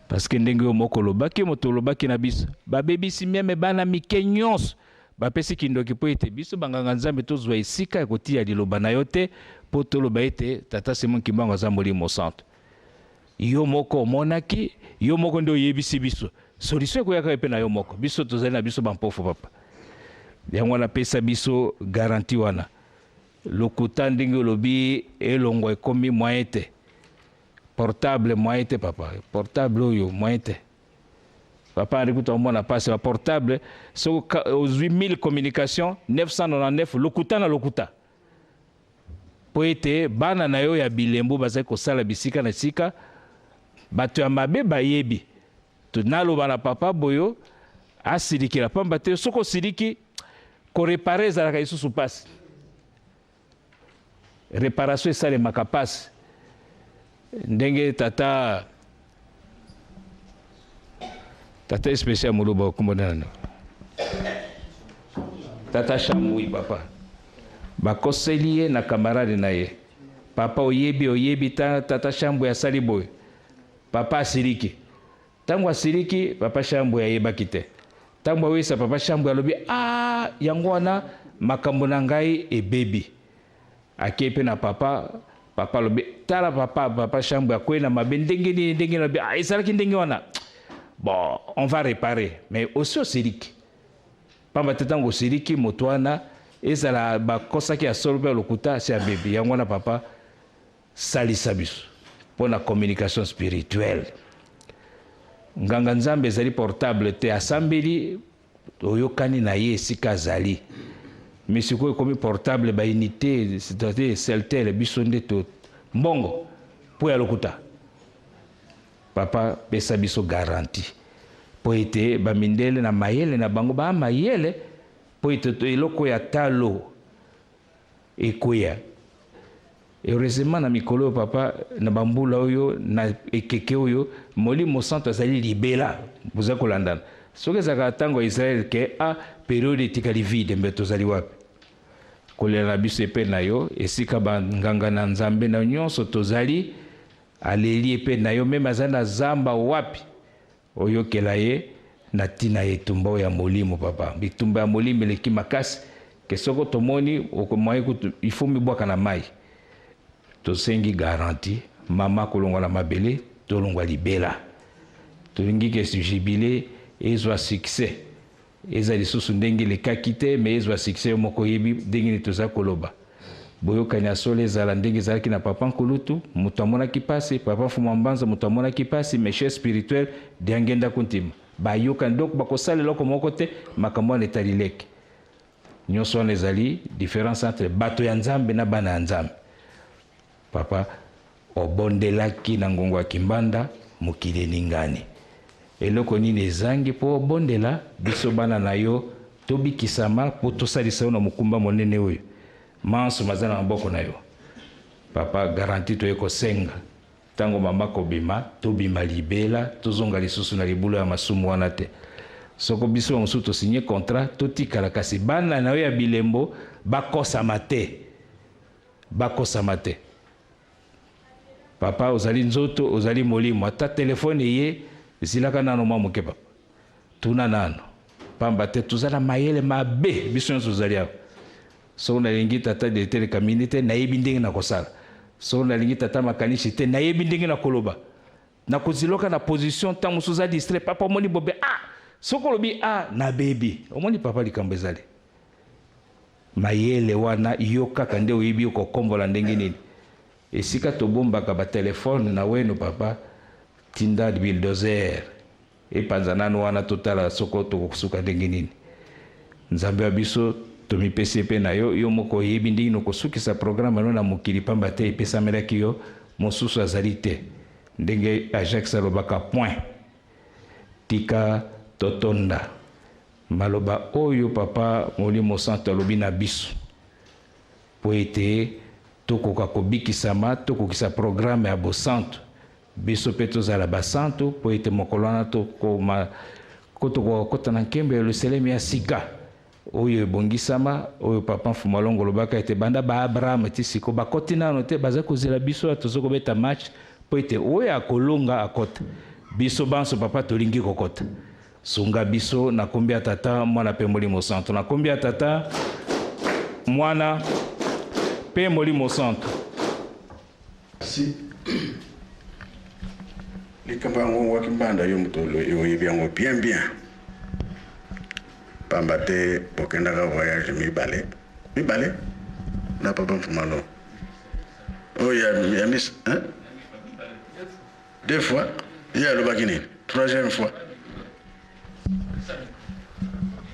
Parce que ndenge yo moko olobaki, moto olobaki na biso, babebisi meme bana mike nyonso, bapesi kindoki po ete biso banganga Nzambe tozwa esika ya kotia liloba na yo te, po toloba ete Tata Simon Kimbangu aza Molimo Santo. Yo moko omonaki, yo moko nde oyebisi biso. Solution ekoyaka pe na yo moko. Biso tozali na biso bampofu papa. Yango wana pesa biso garantie wana. Lokuta ndenge olobi elongwa ekomi moyen te. Portable moyen te papa. Portable oyo moyen te. Papa Henri kutu amona pasi ba portable soki ozwi 1000 communication 999 lokuta na lokuta. Po ete bana na yo ya bilembo bazali kosala bisika na sika, bato ya mabe bayebi. Naloba na papa boyo asilikela pamba te soki osiliki koreparer ezalaka lisusu pasi. Réparation esalemaka pasi. Ndenge tata spécial moloba kombo nani? Tata Chambui papa. Bakoseli ye na camarade na ye. Papa oyebi, oyebi ta tata Chambui asali boye. Papa asiliki. Tango asiliki, papa Chambui ayebaki te. Tango awisa papa Chambui alobi, ah, yango wana makambo na ngai ebebi. Akei pe na papa, papa alobi, tala papa, papa Chambui akwei na mabe ndenge nini, ndenge nini, alobi, ah, ezalaki ndenge wana. Bon, on va réparer, mais aussi osiliki. Pamba te tango osiliki moto wana ezala bakosaki ya solo pe ya lokuta si abebi. Yango wana papa salisa biso mpo na communication spirituelle. Nganga Nzambe ezali portable te, asambeli oyokani na ye esika azali. Mais sikoyo ekomi portable ba unité, c'est-à-dire Celtel, biso nde to mbongo mpo ya lokuta. Papa pesa biso garantie mpo ete ba mindele na mayele na bango ba mayele mpo ete eloko ya talo ekweya. Heureusement na mikolo oyo papa, na bambula oyo, na ekeke oyo, Molimo Santo azali libela. Boza kolandana. Soki ezalaka ntango ya Israël ke a periode etikali vide, mbe tozali wapi? Kolela na biso epe na yo, esika ba nganga na Nzambe na nyonso tozali, aleli epe na yo, meme azali na zamba wapi? Oyokela ye na tina ya etumba oyo ya molimo papa. Bitumba ya molimo eleki makasi ke soko tomoni okomoye kutu il faut mibwaka na mai. Tosengi garantie mama kolongwa na mabele tolongwa libela. Tolingi ke jubilé ezwa succès. Eza lisusu ndenge elekaki te, mais ezwa succès yo moko oyebi ndenge nini toza koloba. Boyokani ya solo ezala ndenge ezalaki na papa Nkulutu, moto amonaki pasi, papa Mfumu Mbanza moto amonaki pasi, mais chef spirituel Diangenda Kuntima. Bayokani donc bakosala eloko moko te, makambo wana etali leke. Nyonso wana ezali différence entre bato ya Nzambe na bana ya Nzambe. Papa obondelaki na ngongo ya Kimbanda, mokili eningani. Eloko nini ezangi po obondela biso bana na yo tobikisama po tosalisa yo na mokumba monene oyo manso maza na maboko na yo. Papa garantie toye kosenga tango mama kobima tobima libela tozonga lisusu na libulu ya masumu wana te. Soko biso ba mosusu tosinye contrat totikala, kasi bana na yo ya bilembo bakosama te. Bakosama te. Papa ozali nzoto, ozali molimo, ata telefone eye zilaka nano mwa moke papa. Tuna nano. Pamba te toza na mayele mabe biso nyonso tozali awa. Soko nalingi tata directeur Kamini te, nayebi ndenge nakosala. Soko nalingi tata makanisi te, nayebi ndenge na koloba. Nakoziloka na position ntango mosusu oza distrait, papa omoni bobe, ah! Soki olobi ah, nabebi. Omoni papa likambo ezali. Mayele wana yo kaka nde oyebi okokombola ndenge nini. Esika tobombaka ba telefone na wenu papa, tinda bulldozer epanza nanu wana totala soko tokosuka ndenge nini. Nzambe wa biso, tomipesi mpe na yo, yo moko oyebi ndenge nini okosukisa programme no na mokili, pamba te epesamelaki yo, mosusu azali te. Ndenge Ajax alobaka point. Tika totonda maloba oyo papa Molimo Santu alobi na biso mpo ete tokoka kobikisama, tokokisa programme ya bosantu, biso mpe tozala basantu, mpo ete mokolo wana tokoma ko tokoka kokota na nkembo ya Yelusalemi ya sika oyo ebongisama, oyo papa Mfumu Alongo olobaka ete banda ba Abraham ti siko bakoti nano te, baza kozela biso awa tozo kobeta match mpo ete oyo akolonga akota. Biso banso papa tolingi kokota. Sunga biso na kombi ya Tata, Mwana mpe Molimo Santu. Na kombi ya Tata, Mwana mpe Molimo Santu. Si likambo yango waki mbanda yo moto oyebi yango bien bien, pamba te bokendaka voyage mibale mibale na papa Mfumalo oyo ya, ya mis, hein? Deux fois ye alobaki nini troisième fois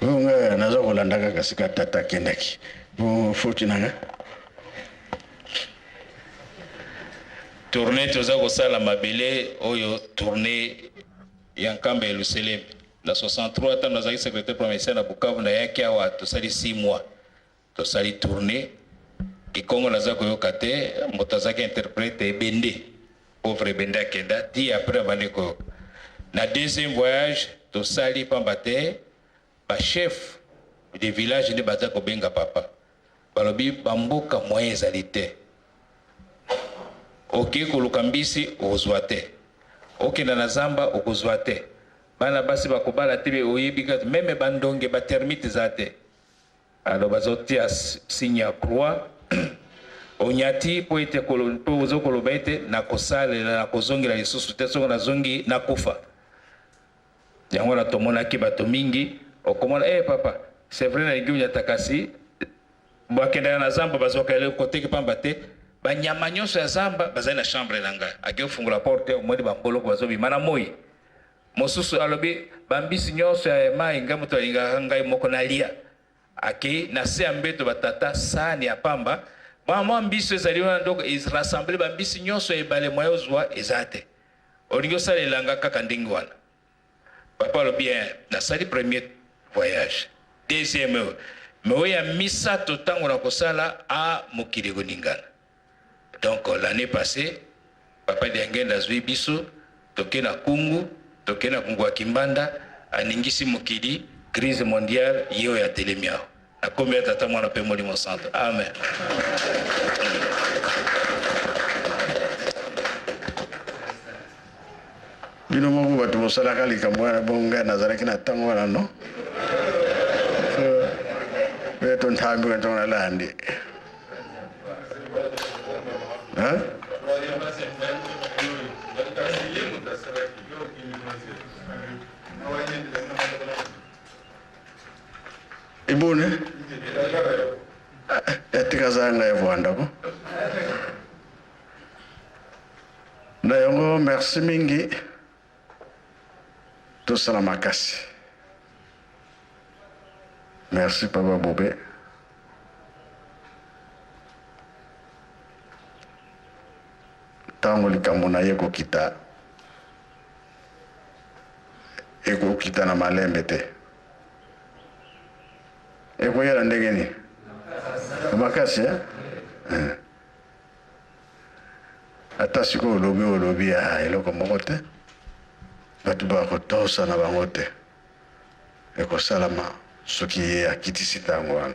oyo nga naza kolanda kaka sika tata akendaki po foti na nga. Tournee toza kosala mabele oyo tournee ya Nkamba Yelusalemi na 63 tango nazalaki secretaire provincial na Bukavu nayaki awa tosali 6 mois Tosali tournee, kikongo naza koyoka te, moto azalaki interprète ebende, pauvre ebende akenda ti après abandi koyoka. Na deuxième voyage tosali pamba te ba chefs de village nde baza kobenga papa, balobi ba mboka moyen ezali te, okeyi koluka mbisi okozua te, okenda na zamba okozua te, bana basi bakobala te, oyebi kaka meme ba ndonge ba termites eza te. Alors bazo tia signe ya croix onyati po ete po ozo koloba ete nakosalela nakozongela lisusu te soki nazongi nakufa. Yango wana tomonaki bato mingi okomona eh papa c'est vrai nalingi onyata kasi bakendaka na zamba bazwaka eloko te pamba te banyama nyonso ya zamba bazali na chambre na ngai. Ake ofungola porte omoni bamboloko bazobima na moi. Mosusu alobi, Ba mbisi nionso ya mayi ngai moto nalingaka ngai moko nalia. Akeyi na se ya mbeto ba tata saani ya pamba, ba mwa mbisi oyo ezali wana donc e rassembler ba mbisi nionso ya ebale moyen ozua eza te. Olingi osala elanga kaka ndenge wana. Papa alobi eh nasali premier voyage, deuxième oyo mais oyo ya misato tango nakosala ah mokili ekoningana. Donc l'annee passee papa Diangenda azui biso toke na Kungu, toke na Kungu ya Kimbanda, aningisi mokili, crise mondiale ye oyo atelemi awa. Na kombo ya Tata, Mwana pe Molimo Santo. Amen. Bino moko bato bosalaka likambo wana, bongo ngai nazalaki na ntango wana no to ntambi ntango nalandi. Hein? Ibone? Yatika zanga ya Rwanda ko. Na yango merci mingi tosala makasi. Merci papa Bobe. Ntango likambo na ye ekokita, ekokita na malembe te. Ekoya na ndenge nini? Na makasi, eh? Eh. Ata sikoyo olobi olobi ah, eloko moko te, bato bakotosa na bango te. Ekosalama soki ye akitisi ntango wana,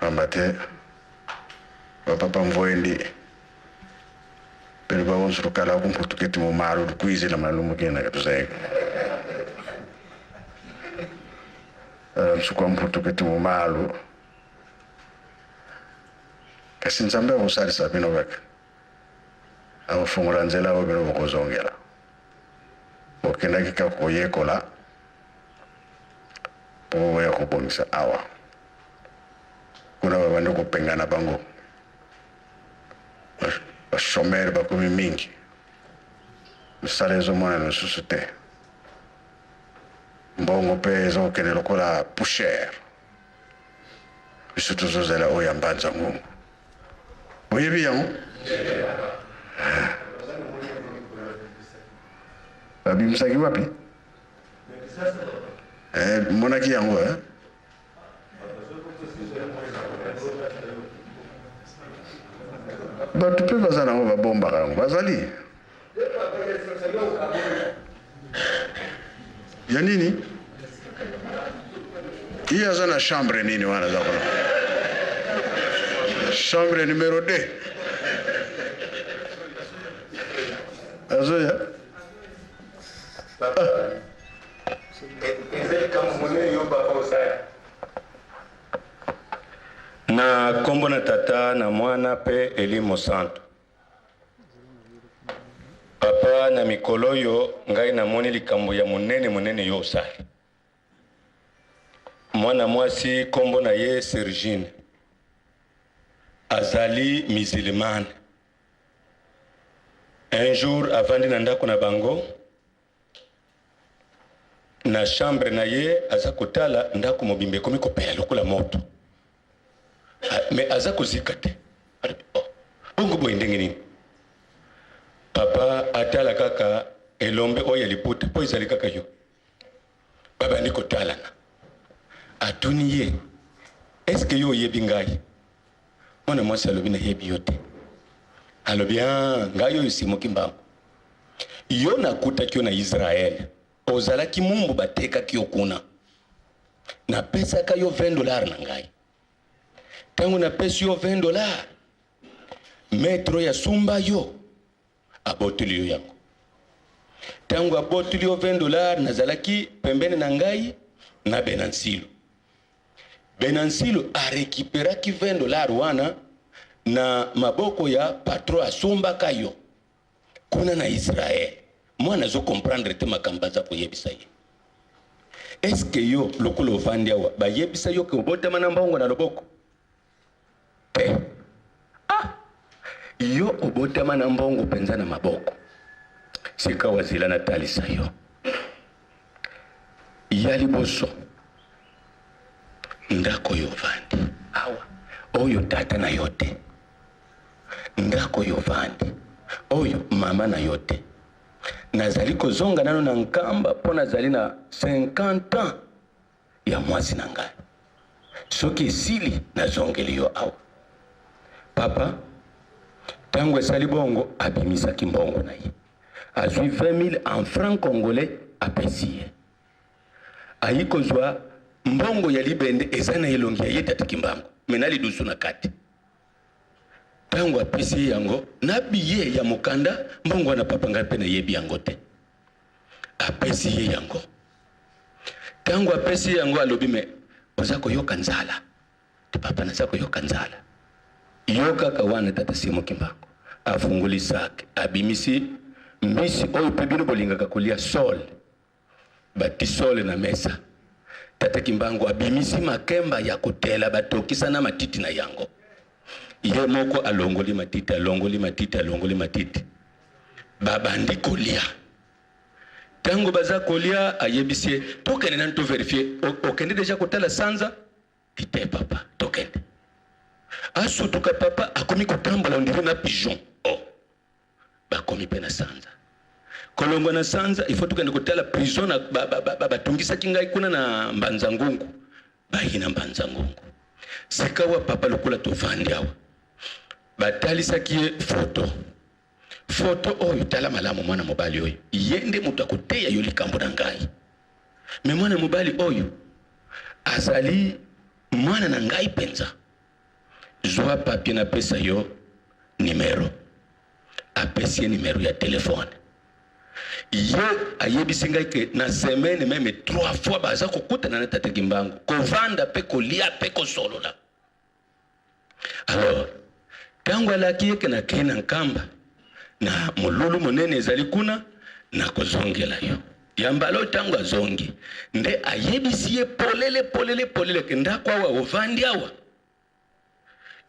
pamba te bapapa mvuendi pene bawonso lukala kumputu keti mu malu lukwizila malumu kena katuzeka msuku wa mputu keti mu malu. Kasi Nzambe akosalisa bino kaka, akofungola nzela oyo bino bokozongela. Bokendaki kaka koyekola mpo boya kobongisa awa. Kuna babandi kopengana bango, ba chomeurs bakomi mingi, mosala ezomonana lisusu te, mbongo mpe ezokokende lokola poussière. Biso tozozela oyo ya Mbanza Ngungu. Boyebi yango? Babimisaki wapi? Eh, monaki yango eh? Bato mpe baza nango, babombaka yango, bazali ya nini? Ye aza na chambre nini wana? Aza kuna chambre numero 2, azoya. Na nkombo na Tata na Mwana mpe Elimo Santu. Papa, na mikolo oyo ngai namoni likambo ya monene monene yo osali. Mwana mwasi nkombo na ye Sergine azali musulmane. Un jour avandi na ndako na bango, na chambre na ye, aza kotala ndako mobimba ekomi kopela lokola moto, mais aza kozika te. Alobi: "Oh, bongo boye ndenge nini?" Papa atala kaka elombe oyo ya liputa mpo ezali kaka yo. Babandi kotalana, atuni ye: "Eske yo oyebi ngai?" Mwana mwasi alobi: "Nayebi yo te." Alobi: "Ah, ngai oyo Simoki Mbangu. Yo nakutaki yo na Israele, ozalaki mumbu, batekaki yo kuna. Napesaka yo 20 $ na ngai. Ntango napesi yo 20 $, maître oyo asumba yo abotoli yo yango. Ntango abotoli yo 20 $, nazalaki pembeni na ngai na Benansilo. Benansilo arekiperaki 20 $ wana na maboko ya patron asumbaka yo kuna na Israel." Mwana azo comprendre te makambo aza koyebisa ye. "Eske yo lokola ovandi awa, bayebisa yo ke obotama na mbongo na loboko te? Ah, yo obotama na mbongo mpenza na maboko. Sika wazila natalisa yo ya liboso, ndako oyo ovandi awa, oyo tata na yo te. Ndako oyo ovandi oyo, mama na yo te. Nazali kozonga nano na Nkamba mpo nazali na 50 ans ya mwasi na ngai. Soki esili, nazongeli yo awa." Papa, ntango esali bongo, abimisaki mbongo na ye, azwi 20 000 en franc congolais, apesi ye. Ayi kozwa mbongo ya libende eza na elongi ya ye tata Kimbangu me na lidusu na kati. Ntango apesi ye yango na biye ya mokanda, mbongo wana, papa, ngai mpe nayebi yango te. Apesi ye yango. Ntango apesi ye yango, alobi: "Me oza koyoka nzala te?" "Papa, naza koyoka nzala." Yo kaka wana, tata Simo Kimbangu afungoli sac, abimisi mbisi oyo mpe bino bolingaka kolia, sole. Bati sole na mesa. Tata Kimbangu abimisi makemba ya kotela, batokisa na matiti na yango. Ye moko alongoli matiti, alongoli matiti, alongoli matiti. Babandi kolia. Ntango baza kolia, ayebisi ye: "Tokende nani to vérifier. Okende déjà kotala sanza te, papa? Tokende." Asutuka, papa akomi kotambola on dirait na pigeon. Oh, bakomi mpe na sanza. Kolongwa na sanza, il faut tokende kotala prison na batungisaki ngai kuna na Mbanza Ngungu. Bayi na Mbanza Ngungu. Sikawa, papa, lokola tovandi awa, batalisaki ye foto. "Foto oyo, tala malamu mwana mobali oyo, ye nde moto akoteya yo likambo na ngai. Me mwana mobali oyo azali mwana na ngai mpenza. Zwa papier, napesa yo nimero." Apesi ye nimero ya telefone. Ye ayebisi ngai ke na semaine même trois fois baza kokutana na tata Kimbangu, kovanda mpe kolia mpe kosolola. Alors Ntango alaki ye ke nakei na Nkamba na molulu monene ezali kuna, nakozongela yo. Ya mbala oyo ntango azongi nde ayebisi ye polele polele polele ke ndako awa ovandi awa,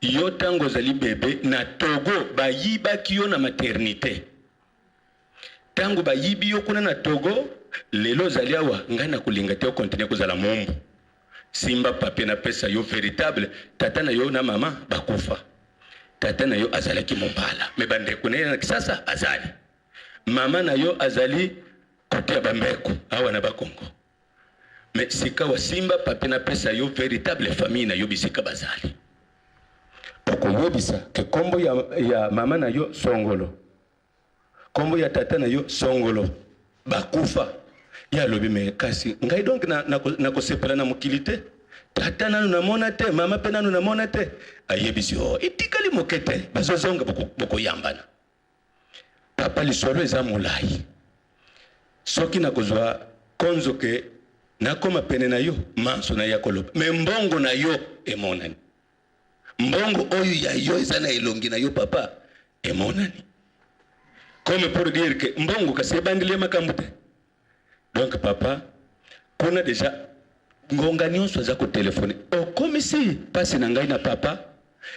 yo ntango ozali bebe na Togo bayibaki yo na maternite. Ntango bayibi yo kuna na Togo, lelo ozali awa, ngai nakolinga te okontinue kozala moombo. Simba papier napesa yo veritable tata na yo na mama bakufa. Tata na yo azalaki mombala mais bandeko na ye na Kisasa azali. Mama na yo azali kote ya Bambeku awa na Bakongo. Mais sikawa simba papier napesa yo veritable famille na yo bisika bazali. Okoyebisa ke kombo ya, ya mama na yo Songolo. Kombo ya tata na yo songolo bakufa. Ye alobi me kasi ngai donc nakosepela na, na, na mokili te. Tata nanu namona te, mama pe nanu namona te. Ayebisi o oh, etikali moke te, bazozonga bokoyambana. Papa lisolo eza molai. Soki nakozwa konzo ke nakoma pene na yo, manso na ya koloba. Me mbongo na yo emonani. Mbongo oyo ya yo eza na elongi na yo papa emonani. Comme pour dire que mbongo kasi ebandeli ya makambo te. Donc papa kuna deja ngonga nyonso aza kotelefone, okomisi pasi na ngai na papa,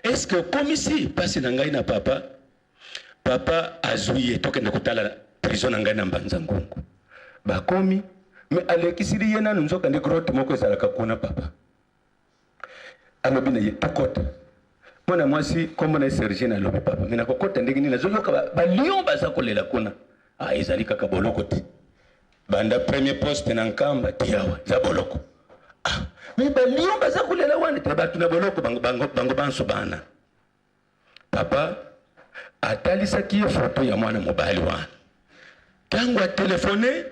est-ce que okomisi pasi na ngai na papa? Papa azwi ye tokende kotala prison na ngai na Mbanza Ngungu. Bakomi mais alekisili ye nanu, nzoka nde grotte moko ezalaka kuna papa. Alobi na ye tokota. Mwana mwasi kombo na ye Sergine alobi papa me nakokota ndenge nini, nazoyoka ba lion baza kolela kuna. Ah, ezali kaka boloko te, banda premier poste na Nkamba ti awa eza boloko. Ah, me ba lion baza kolela wana te, bato na boloko bango, bango, bango banso bana. Papa atalisaki ye foto ya mwana mobali wana. Ntango atelefone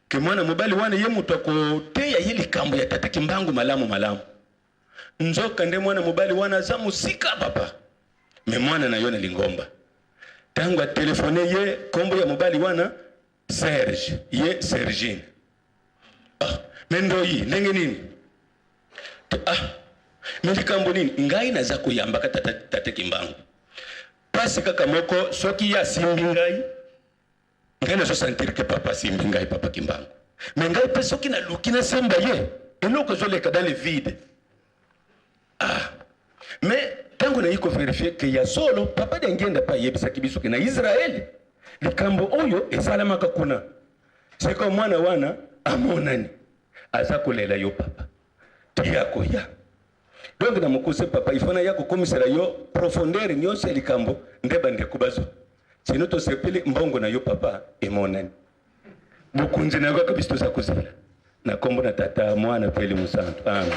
ke mwana mobali wana ye moto akoteya ye likambo ya tata Kimbangu malamu malamu, nzoka nde mwana mobali wana aza mosika papa, me mwana na yo na lingomba. Ntango atelefone ye kombo ya mobali wana Serge, ye Sergine. Ah, me ndoyi ndenge nini? Ah, me likambo nini? Ngai naza koyambaka tata, tata Kimbangu. Pasi kaka moko soki ye asimbi ngai, ngai nazo sentir que papa asimbi ngai, papa Kimbangu. Me ngai pe soki naluki nasimba ye, eloko ezoleka dans le vide. Ah, mais ntango nayi koverifie ke ya solo papa Diangienda mpe ayebisaki biso ke na Israele likambo oyo esalamaka kuna. Sikoyo mwana wana amonani aza kolela yo papa ti akoya. Donc na mokuse papa, il faut naya kokomisela yo profondeur nyonso ya likambo nde bandeko bazwa. Sino tosepeli mbongo na yo papa emonani. Bokonzi na yo kaka biso toza kozela. Na kombo na Tata, Mwana mpe Elimo Santu. Amen.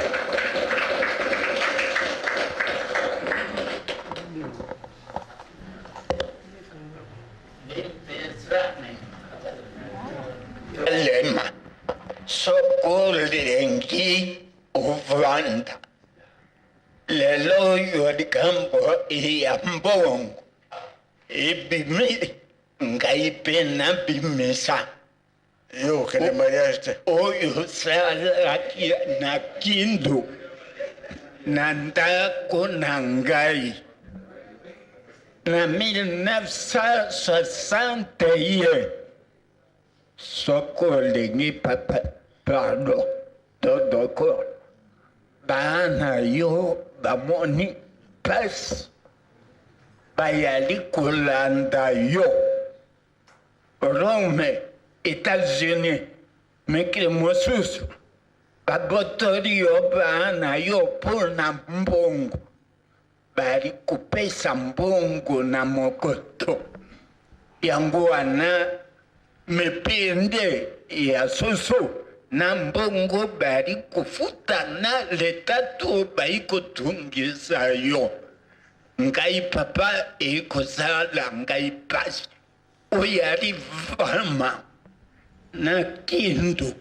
Lema soki olingi ovanda lelo oyo likambo ya mbongo ebimi ngai mpe nabimisa. Yo okende mariage te. Oyo osalaki na Kindu na ndako na ngai na 1961 soki olingi papa pardon todoko bana yo bamoni pasi bayali kolanda yo Rome, Etats-Unis, mikili mosusu babotoli yo bana yo mpo na mbongo bali kopesa mbongo na mokoto yango wana mipende ya soso na mbongo bali kofuta na leta to bai kotungisa yo ngai papa ekozala ngai pasi oyali vraiment na Kindu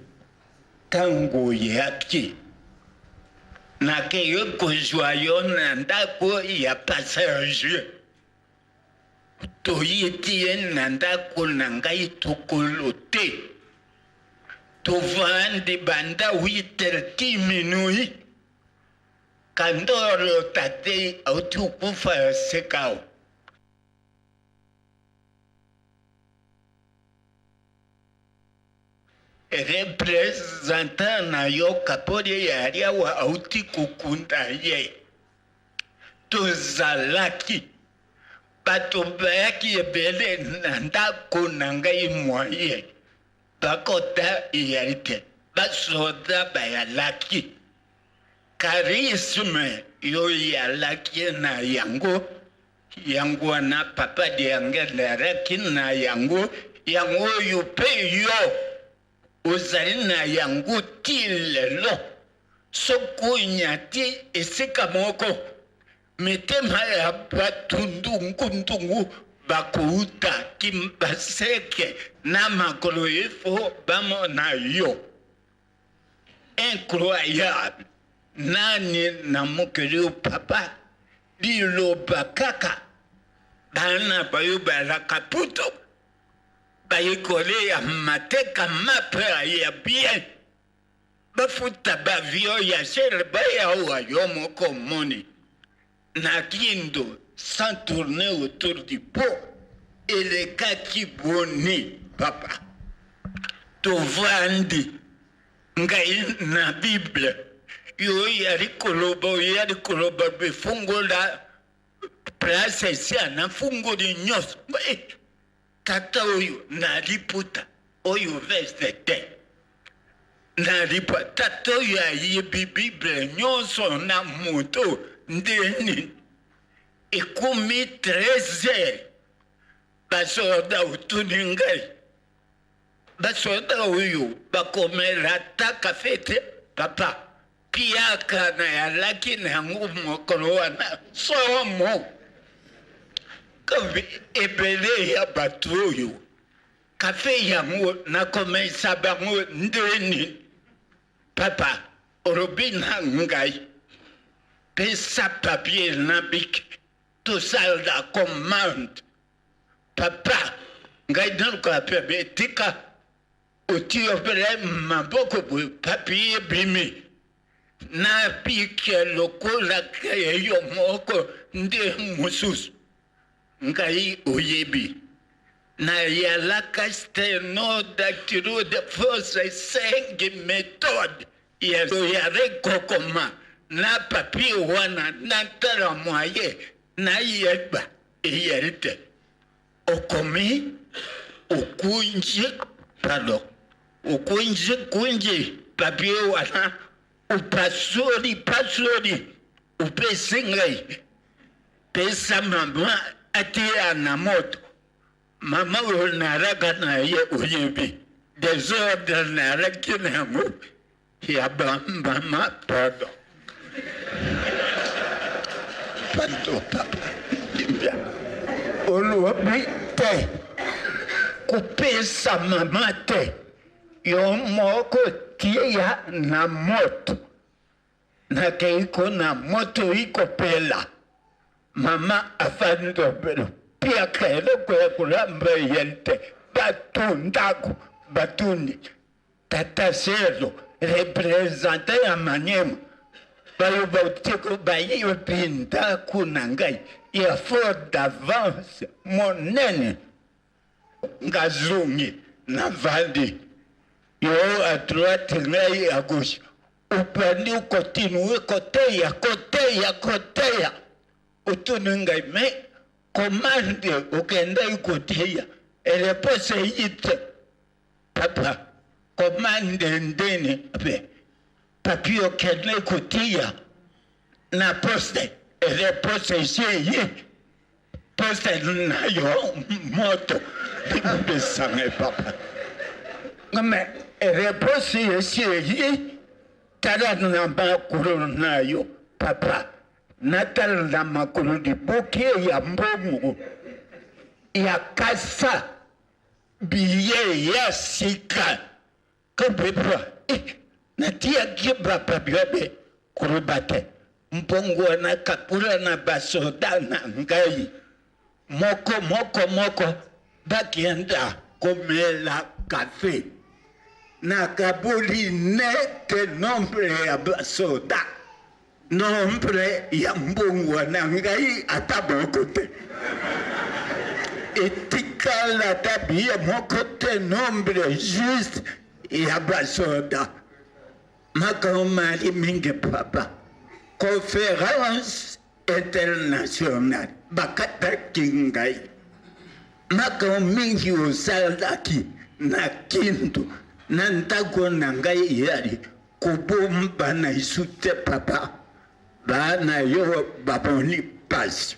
ntango oyaki nakeye kozwa yo na ndako ya passager toyiti ye na ndako na ngai tokolo te tovandi banda 8 ti minuit Kandolo tate auti kokufa sekawa. Representant na yo Kapoli yali awa auti kokunda ye. Tozalaki bato bayaki ebele na ndako na ngai moye bakota eyali te, basoda bayalaki charisme yo yalaki na yango. Yango wana papa Diangenda alaki na yango, yango oyo mpe yo ozali na yango ti lelo. Soki onyati esika moko, mitema ya bato ndungundungu bakouta Kimbaseke na makolo ifo bamona yo. Incroyable! Nani na mokili oyo, papa, liloba kaka bana bayo balaka putu bayekole ya mateka mapa ya bien, bafuta ba avion ya cher, baya awa. Yo moko omoni na Kindu, sans tourner autour du pot, elekaki boni, papa? Tovandi, ngai na Bible, yo yali koloba, oyali koloba, befungola place esi anafungoli nyonso. Tata oyo na liputa oyo, veste te, na lipa, tata oyo ayebi Bible nyonso na moto ndeni. Ekomi 13 heures, basoda otuni ngai, basoda oyo bakomela ata kafe te. Papa, piaka na yalaki na yango mokolo wana somo. Ebele ya bato oyo, kafe yango nakomesa bango ndeni? Papa, olobi na ngai, pesa papier na bic, tosala commande. Papa, ngai naluka papier, tika otiobele maboko boye, papier ebimi na bic lokola yo moko nde mosusu. Ngai oyebi nayalaka sténo-dactylo de force, cinq méthode ya kokoma na papier wana. Natala moye nayeba eyali te. Okomi, okunji, pardon, okunji kunji papier wana, opasoli pasoli, opesi ngai, pesa mama atia na moto. Mama oyo nalaka na ye, oyebi désordre nalaki na yango ya bamama. Pardon, pardon, papa. Olobi te kopesa mama te, yo moko tia na moto. Nakei kona moto ikopela, mama afandi obelo, piaka eloko ya kolamba eyeli te. Bato ndako batuni tata Selo, représentant ya Maniema, bayo bautiko bayebi ndako na ngai ya fort d'avance monene. Ngazongi, navandi, yo à droite, ngai à gauche. Obandi okontinue koteya, koteya, koteya. Otuni ngai, mais commande okendaki koteya, réponse eyi te. Papa, commande ndeni mpe papier okende kotia na poste, réponse esi eye, poste na yo moto limbisanga papa, mais réponse esi eye. Tala na makolo na yo. Papa, natala na makolo, liboke ya mbongo ya kasa biye ya sika kabepa. Eh, natiaki bapapier be koloba te, mbongo wana kapula na basoda na ngai moko moko moko, bakenda komela kafe. Nakaboli nete nombre ya basoda, nombre ya mbongo na ngai, ata moko te etikala, ata biye moko te, nombre juste. ya basoda. Makambo mali mingi papa. Conference internationale bakataki ngai. Makambo mingi osalaki na Kindu na ndako na ngai eyali kobomba na isu te papa. Bana yo bamoni pasi.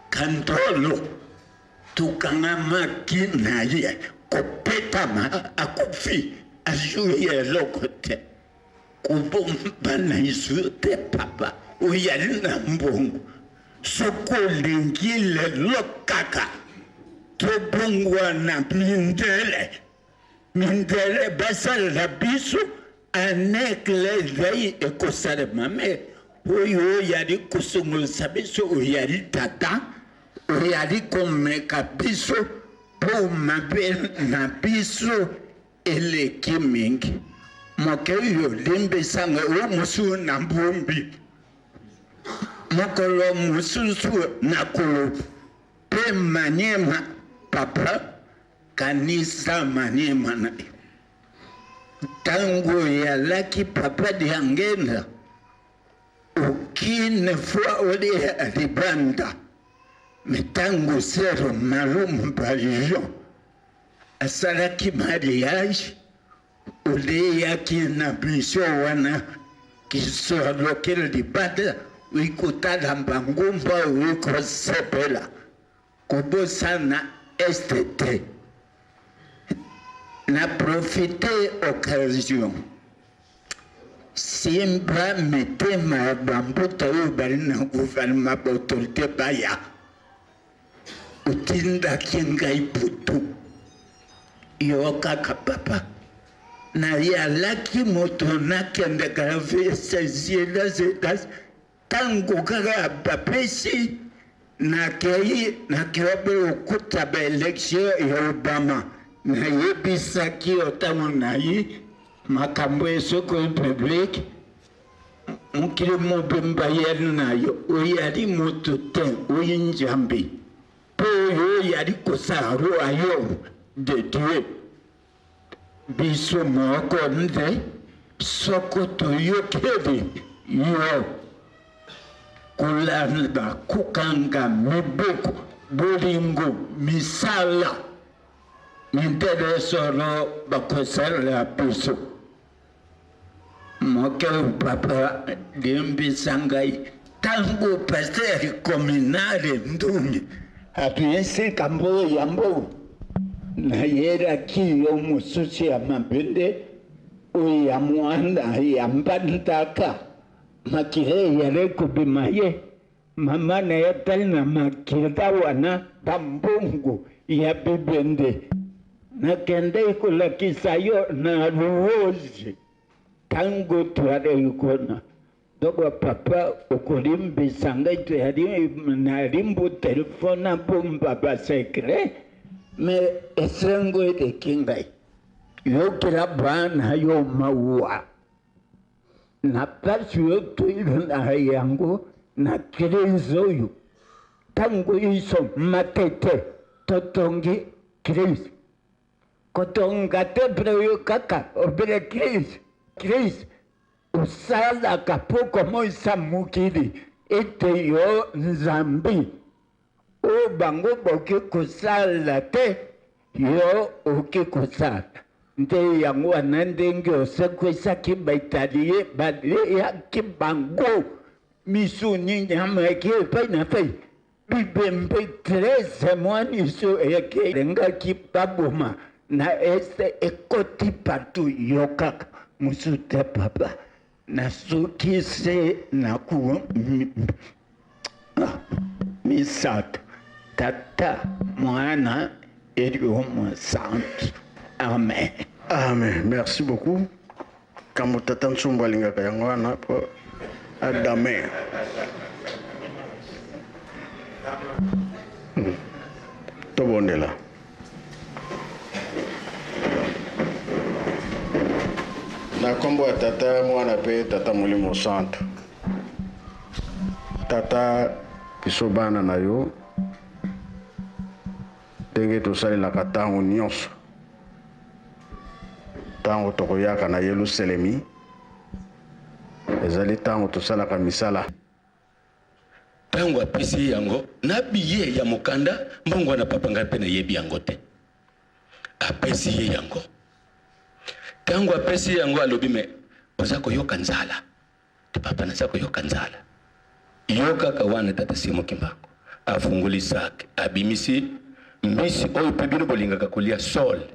Kandolo tokangamaki na ye kobetama akufi azwi eloko te. Kobomba na isu te papa, oyali na mbongo. Soki olingi lelo kaka tobongwana mindele, mindele basalela biso anekle ekosalema me oyo oyali kosongolisa biso, oyali tata, oyali komeka biso mpo mabe na biso eleki mingi. Moke oyo olimbisanga oyo mosusu na mbumbi, mokolo mosusu na kolo mpe Maniema papa, kanisa Maniema na yo. Ntango oyalaki papa Diangenda, aucune fois olia libanda, me ntango sero Malumu Balijon asalaki mariage, oleyaki na biso wana kisolokeli libanda, oikotala bangumba, oikosepela kobosana este te. Na profite occasion simba mitema ya bambuta oyo bali na gouvernement, ba autorité baya. Otindaki ngai butu, yo kaka papa, nayalaki moto nakendeka vesezielaseta. Ntango kaka bapesi nakei, nakei okuta baélection ya Obama. Nayebisaki yo ntango nayi makambo esoko public, mokili mobimba yali na yo. Oyali moto te, oyi Nzambe, mpo oyo oyali kosala royaume de Dieu. Biso moko nde soko toyokeli yo kolanda kokanga mibeko, bolingo, misala, mindele solo bakosalela biso. Moke papa, limbisa ngai. Ntango pasteur communal Ndungi apesi kambo yambo, nayelaki yo mosusu ya mabende oyo ya mwana ya mbandaka, makila eyali kobima ye. Mama na ye tali na makila wana, bambongo ya bibende. Nakendei kolakisa yo na Luozi ntango toyalaki kuna. Donc papa, okolimbisa ngai, toyali nalimbu telefone abomba basecret, me esengo eleki ngai. Yokela bana yo mawa na pasi oyo toyeli na yango na crise oyo. Ntango iso Matete totongi crise, kotonga te oyo kaka obele crise. Crise osalaka mpo komonisa mokili ete yo Nzambe, oyo bango boki kosala te, yo oki kosala. Nde yango wana ndenge osekwisaki baitalie, baleyaki bango misuni, nyama eki epai na epai, bibembe 13 mois miso elengaki baboma na este ekoti partout. Yo kaka, mosusu te papa. Nasuki se na ku misato: Tata, Mwana, Elimo Santu. Amen. Amen, merci beaucoup. Kambo tata Nsumbu alingaka yango wana mpo adame. Tobondela. Na nkombo ya Tata, Mwana mpe Tata Molimo Santu. Tata, biso bana na yo, ndenge tosalelaka ntango nyonso. Ntango tokoyaka na Yelusalemi, ezali ntango tosalaka misala. Ntango apesi ye yango na biye ya mokanda, mbongo wana papa ngai mpe nayebi yango te. Apesi ye yango. Ntango apesi ye yango alobi me oza koyoka nzala. Te papa naza koyoka nzala. Yo kaka wana tata Simon Kimbangu afungoli sac abimisi mbisi oyo mpe bino bolingaka kolia sole.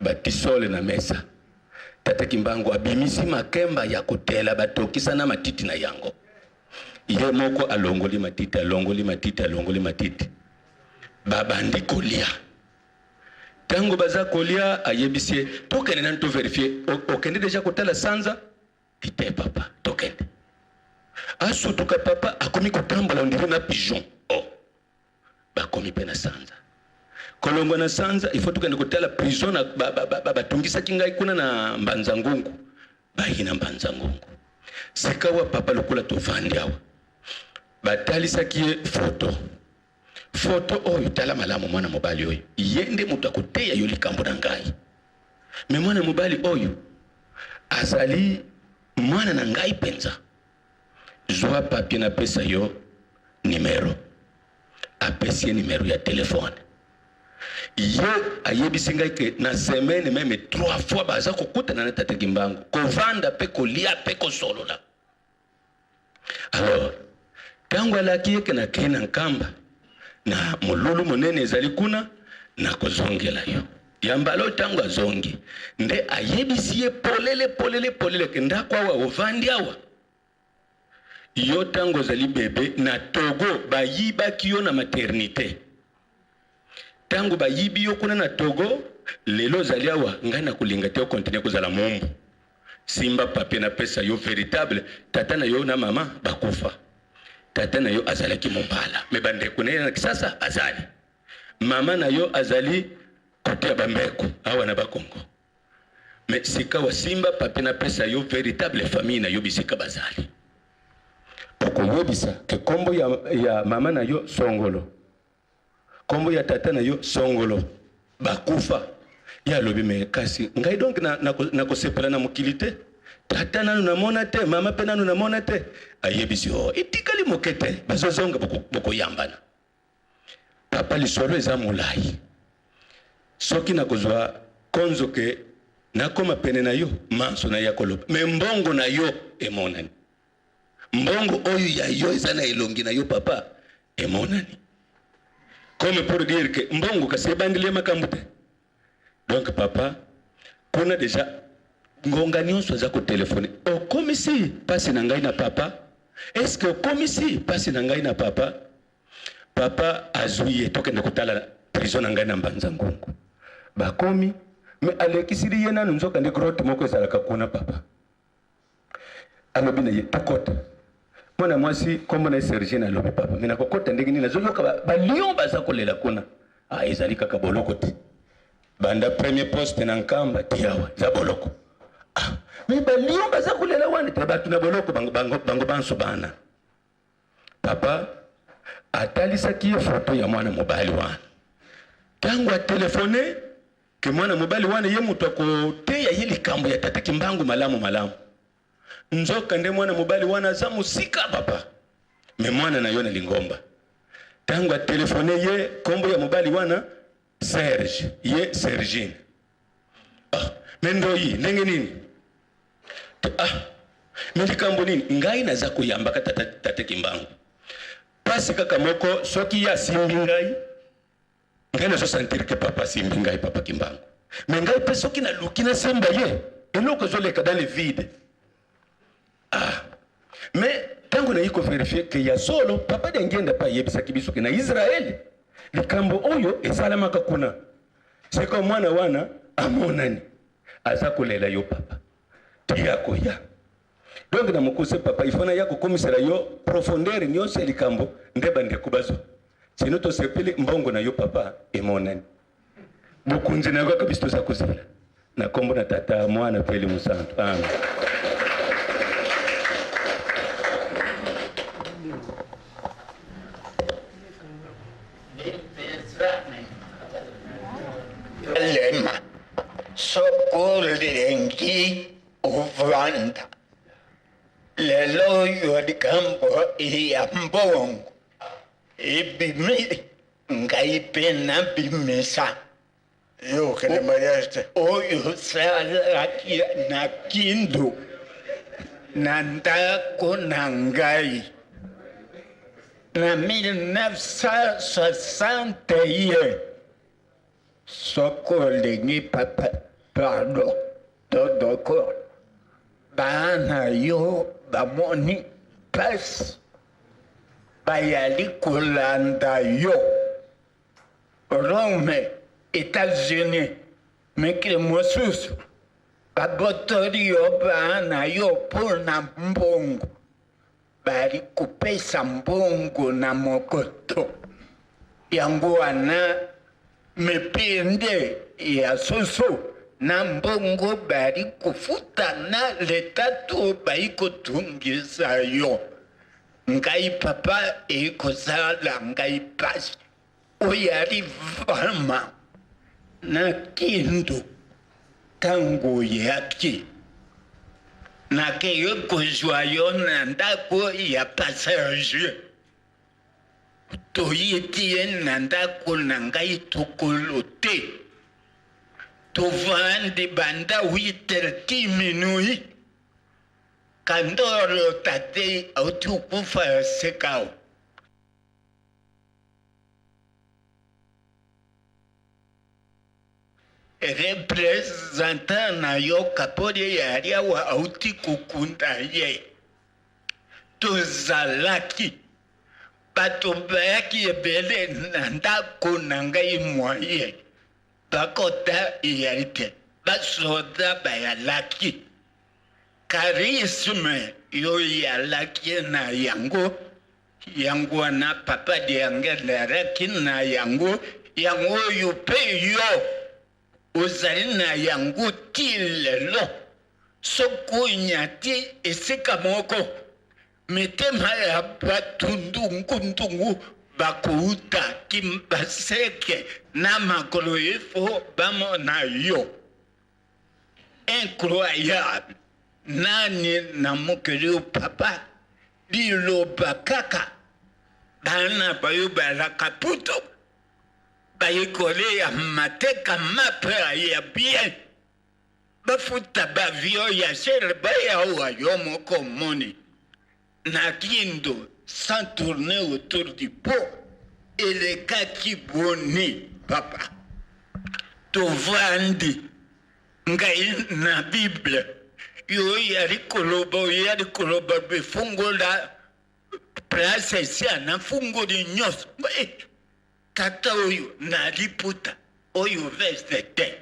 Bati sole na mesa. Tata Kimbangu abimisi makemba ya kotela batokisa na matiti na yango. Ye moko alongoli matiti, alongoli matiti, alongoli matiti. Babandi kolia. Tango baza kolia ayebisi ye tokende nanu to verifier okende deja kotala sanza te papa tokende. Asutuka papa akomi kotambola on dirait na pigeon. Oh. Bakomi pe na sanza. Kolongwa na sanza il faut tokende kotala prison na batungisaki ba, ba, ba, ngai kuna na Mbanza Ngungu. Bayi na Mbanza Ngungu. Sikawa papa lokola tovandi awa batalisaki ye foto. Foto oyo tala malamu mwana mobali oyo ye nde moto akoteya yo likambo na ngai. Me mwana mobali oyo azali mwana na ngai mpenza. Zwa papier napesa yo numero. Apesi ye numero ya telefone. Ye ayebisi ngai ke na semaine meme 3 fois baza kokutana na tata Kimbangu, kovanda pe kolia pe kosolola. Alors tango alaki ye ke nakei na Nkamba na molulu monene ezali kuna nakozongela yo. Ya mbala oyo tango azongi nde ayebisi ye polele polele polele ke ndako awa ovandi awa yo tango ozali bebe na Togo bayibaki yo na maternite. Tango bayibi yo kuna na Togo, lelo ozali awa, ngai nakolinga te okontinue kozala moumbu. Simba papier napesa yo veritable tata na yo na mama bakufa. Tata na yo azalaki mombala mais bandeko na ye na Kisasa azali. Mama na yo azali kote ya Bambeku awa na Bakongo. Mais sikawa simba papier napesa yo veritable famille na yo bisika bazali. Okoyebisa ke kombo ya, ya mama na yo Songolo. Kombo ya tata na yo songolo bakufa. Ye alobi me kasi ngai donc nakosepela na, na, na mokili te. Tata nanu namona te, mama pe nanu namona te. Ayebisi oh, etikali moke te, bazozonga bokoyambana. Papa lisolo eza molai. Soki nakozwa konzo ke nakoma pene na yo, manso na ya koloba. Me mbongo na yo emonani. Mbongo oyo ya yo eza na elongi na yo papa emonani. Comme pour dire que mbongo kasi ebandeli ya makambo te. Donc papa kuna deja ngonga nyonso aza kotelefone okomisi pasi na ngai na papa est-ce que okomisi pasi na ngai na papa papa azwi ye tokende kotala prison na ngai na mbanza ngungu bakomi me alekisili ye nanu nzoka nde grotte moko ezalaka kuna papa Alobi na ye, Tokota. Mwana mwasi kombo na ye Sergine alobi, Papa, me nakokota ndenge nini? Nazoyoka ba, ba lion baza kolela kuna. Ah, ezali kaka boloko te. Banda premier poste na Nkamba ti awa, eza boloko. Ah, me ba lion baza kolela wana te, bato na boloko bango, bango, bango banso bana. Papa atalisaki ye foto ya mwana mobali wana. Tango atelefone ke mwana mobali wana ye moto akoteya ye likambo ya tata Kimbangu malamu malamu. Nzoka nde mwana mobali wana aza mosika papa. Me mwana na yo na lingomba. Tango atelefone ye kombo ya mobali wana Serge, ye Sergine. Ah, me ndoyi ndenge nini? Ah, me likambo nini? Ngai naza koyambaka tata, tata Kimbangu. Pasi kaka moko soki ye asimbi ngai, ngai nazo sentir que papa asimbi ngai papa Kimbangu. Me ngai pe soki naluki nasimba ye, eloko ezoleka dans le vide. Ah, mais tango nayi ko verifier que ya solo papa Diangienda pe ayebisaki biso ke na Israël likambo oyo esalamaka kuna. Sikoyo mwana wana amonani aza kolela yo papa ti akoya. Donc na mokuse papa il faut naya kokomisela yo profondeur nyonso ya likambo nde bandeko bazwa. Sinon tosepeli mbongo na yo papa emonani. Bokonzi na yo kaka biso toza kozela. Na kombo na Tata, Mwana pe Elimo Santu. Amen. Lema. Soko. Soko olingi ovanda lelo oyo likambo ya mbongo ebimi, ngai mpe nabimisa. Yo okende mariage te. Oyo osalaki na Kindu na ndako na ngai na 1961. Soki olingi papa, pardon todoko, bana yo bamoni pasi, bayali kolanda yo Rome, Etats-Unis, mikili mosusu, babotoli yo bana yo mpo na mbongo, bali kopesa mbongo na mokoto. Yango wana mipende ya soso na mbongo bali kofuta na leta to bai kotungisa yo. Ngai papa, ekozala ngai pasi. Oyali vraiment na Kindu ntango oyaki, nakei kozwa yo na ndako ya passager, toyiti ye na ndako na ngai tokolo te, tovandi banda 8 ti minuit. Kandoro tate auti kokufa sekao. Representant na yo Kapoli yali awa auti kokunda ye. Tozalaki bato bayaki ebele na ndako na ngai, moye bakota eyali te, basoda bayalaki. Charisme yo yalaki na yango, yango wana papa Diangenda alaki na yango, yango oyo mpe yo ozali na yango ti lelo. Soki onyati esika moko, mitema ya bato ndungundungu bakouta Kimbaseke na makolo ifo bamona yo. Incroyable! Nani na mokili oyo papa, liloba kaka, bana bayo balaka putu, bayekole ya mateka mapa ya bien, bafuta ba avion ya cher, baya awa. Yo moko omoni na Kindu, sans tourner autour du pot, elekaki boni papa? Tovandi, ngai na Bible, yo yali koloba, oyali koloba, befungola place esi anafungoli nyonso. Tata oyo na liputa oyo, veste te,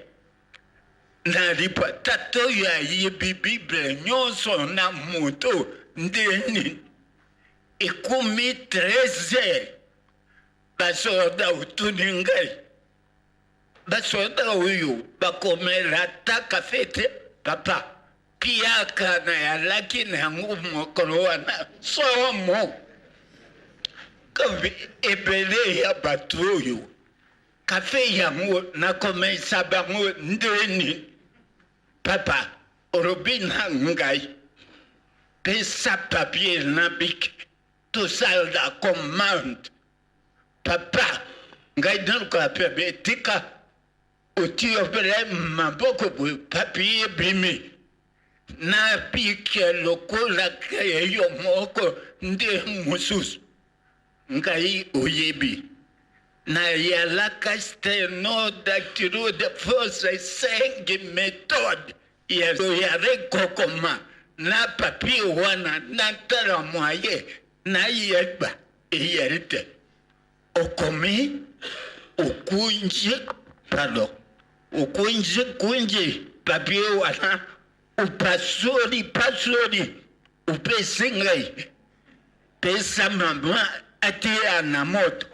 na lipa, tata oyo ayebi Bible nyonso na moto ndeni. Ekomi 13 heures, basoda otuni ngai, basoda oyo bakomela ata kafe te. Papa, piaka na yalaki na yango mokolo wana somo. Ebele ya bato oyo, kafe yango nakomesa bango ndeni? Papa, olobi na ngai, pesa papier na bic, tosala commande. Papa, ngai naluka papier, tika otiobele maboko boye, papier ebimi na bic lokola yo moko nde mosusu. Ngai oyebi nayalaka sténo-dactylo de force, cinq méthode ya kokoma na papier wana, natala moye nayeba eyali te. Okomi, okunji, pardon, okunji kunji papier wana, opasoli pasoli, opesi ngai, pesa mama atia na moto.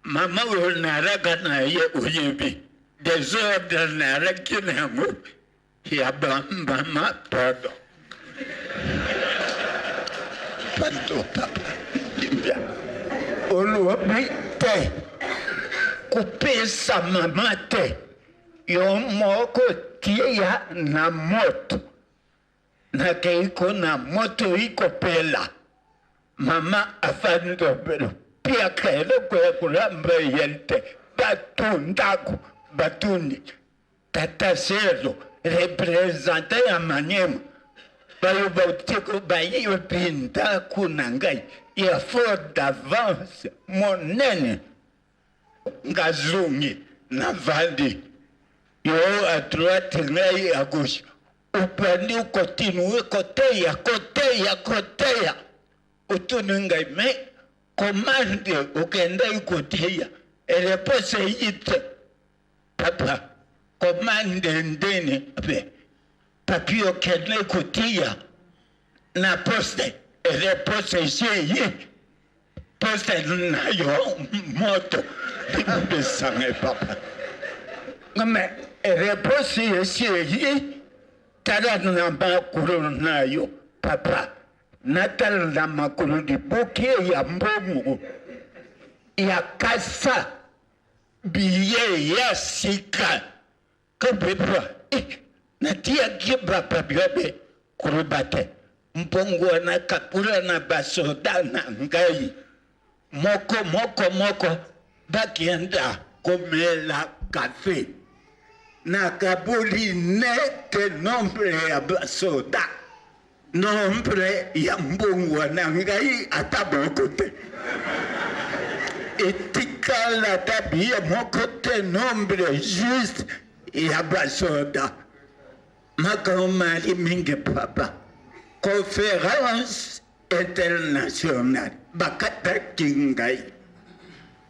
Mama oyo nalaka na ye, oyebi désordre nalaki na yango ya bamama. Pardon, pardon papa, olobi te kopesa mama te, yo moko. Kotia na moto. Nakei kuna moto ikopela. Mama afandi obelo piaka eloko ya kolamba eyali te. Bato ndako batuni tata Serge representant ya Maniema bayo bauti bayebi ndako na ngai ya fort d'avance monene. Ngazongi navandi yo à droite ngai à gauche obandi okontinue koteya koteya koteya otuni ngai me komande okendaki koteya réponse eyi te papa komande ndeni mpe papi okende koteya na poste réponse esi eye poste na yo moto limbisanga papa mais réponse esi eye tala na makolo na yo papa natala na makolo liboke ya mbongo ya kasa biye ya sika kabeba eh, natiaki bapabiobe koloba te mbongo wana kapula na basoda na ngai moko moko moko bakenda komela kafe nakaboli nete nombre ya basoda nombre ya mbongo na ngai ata moko te etikala ata biye moko te nombre juste ya basoda makambo mali mingi papa conférence internationale bakataki ngai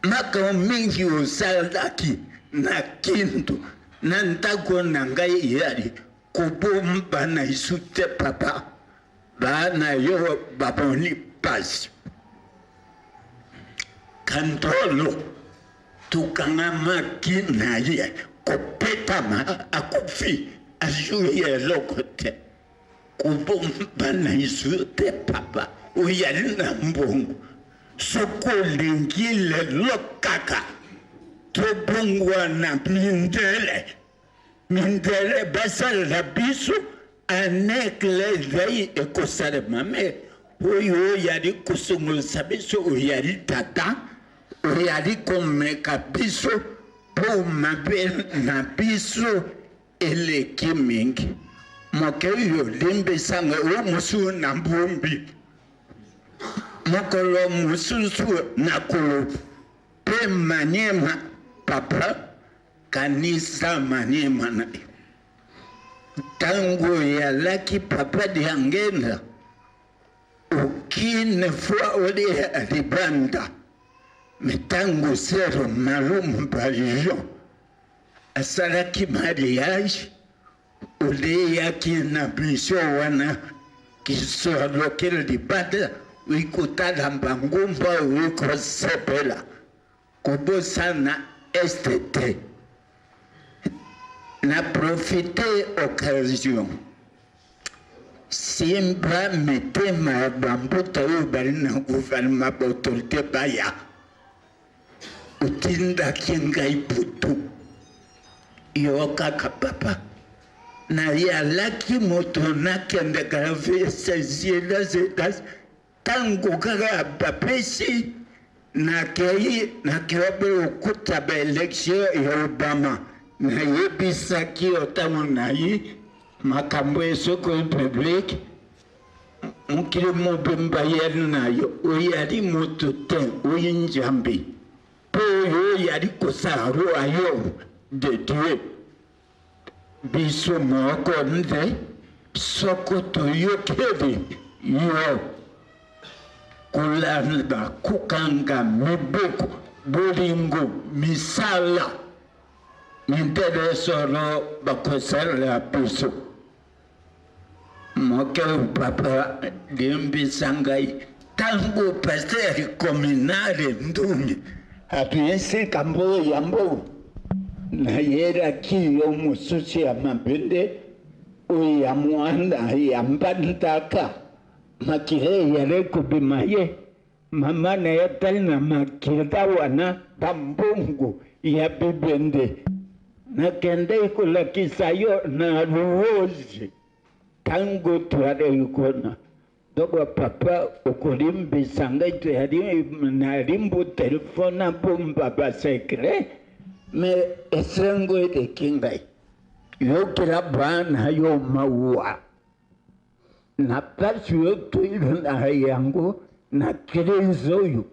makambo mingi osalaki na Kindu na ndako na ngai eyali kobombana isu te papa bana yo bamoni pasi kandolo tokangamaki na ye kopetama akufi azwi eloko te kobombana isu te papa oyali na mbongo soki olingi lelo kaka tobongwana mindele mindele basalela biso anekle ekosalema me oyo oyali kosongolisa biso oyali tata oyali komeka biso mpo mabe na biso eleki mingi moke oyo olimbisanga oyo mosusu na mbumbi mokolo mosusu na kolo mpe Maniema papa kanisa Maniema na yo ntango oyalaki papa Diangenda aucune fois olia libanda me ntango sero Malumba Jean asalaki mariage oleyaki na biso wana kisolokeli libanda oikotala bangumba oikosepela kobosana este te na profite occasion simba mitema ya bambuta oyo bali na gouvernement baautorité baya otindaki ngai butu yo kaka papa nayalaki moto nakendeka veseziedazedas ntango kaka bapesi nakei nakei okuta baélection ya Obama nayebisaki yo ntango nayi makambo esoko public mokili mobimba yali na yo oyali moto te oyi Nzambe mpo oyo oyali kosala royaume de Dieu biso moko nde soko toyokeli yo kolanda kokanga mibeko bolingo misala mindele solo bakosalela biso moke papa limbisa ngai ntango pasteur communale Ndungi apesi kambo yambo nayelaki yo mosusu ya mabende oyo ya mwana ya mbandaka makila eyali kobima ye mama na ye tali na makila wana bambongo ya bibende. Nakendeki kolakisa yo na Luozi tango toaleki kuna. Donc papa okolimbisa ngai toyali na limbu telefone abomba ba secret mais esengo eleki ngai. Yokela bana yo mawa na pasi oyo toyilo na yango na crise oyo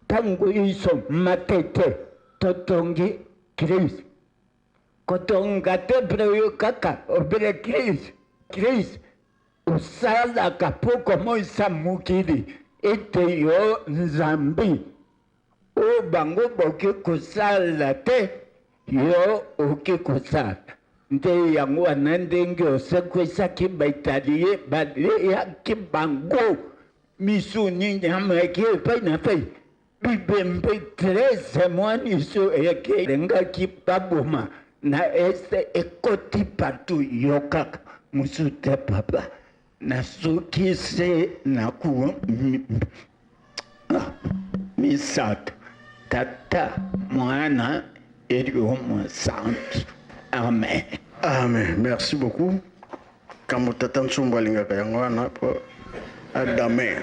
ntango iso matete totongi crise kotonga te oyo kaka obele crise crise osalaka mpo komonisa mokili ete yo Nzambe oyo bango boki kosala te yo oki kosala nde yango wana ndenge osekwisaki baitalie baleyaki bango misuni nyama eke epai na epai bibembe 13 mois miso eke elengaki baboma na este ekoti partout yo kaka mosusu te papa nasuki se na ku misato tata mwana elimo mosantu amen. Amen merci beaucoup kambo tata nsumbu alingaka yango wana po adame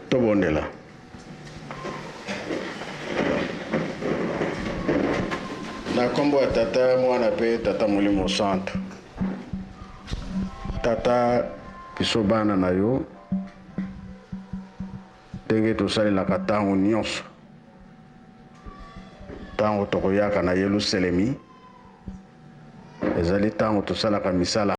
tobondela. Na nkombo ya Tata, Mwana mpe Tata Molimo Santu. Tata, biso bana na yo, ndenge tosalelaka ntango nyonso, ntango tokoyaka na Yelusalemi, ezali ntango tosalaka misala.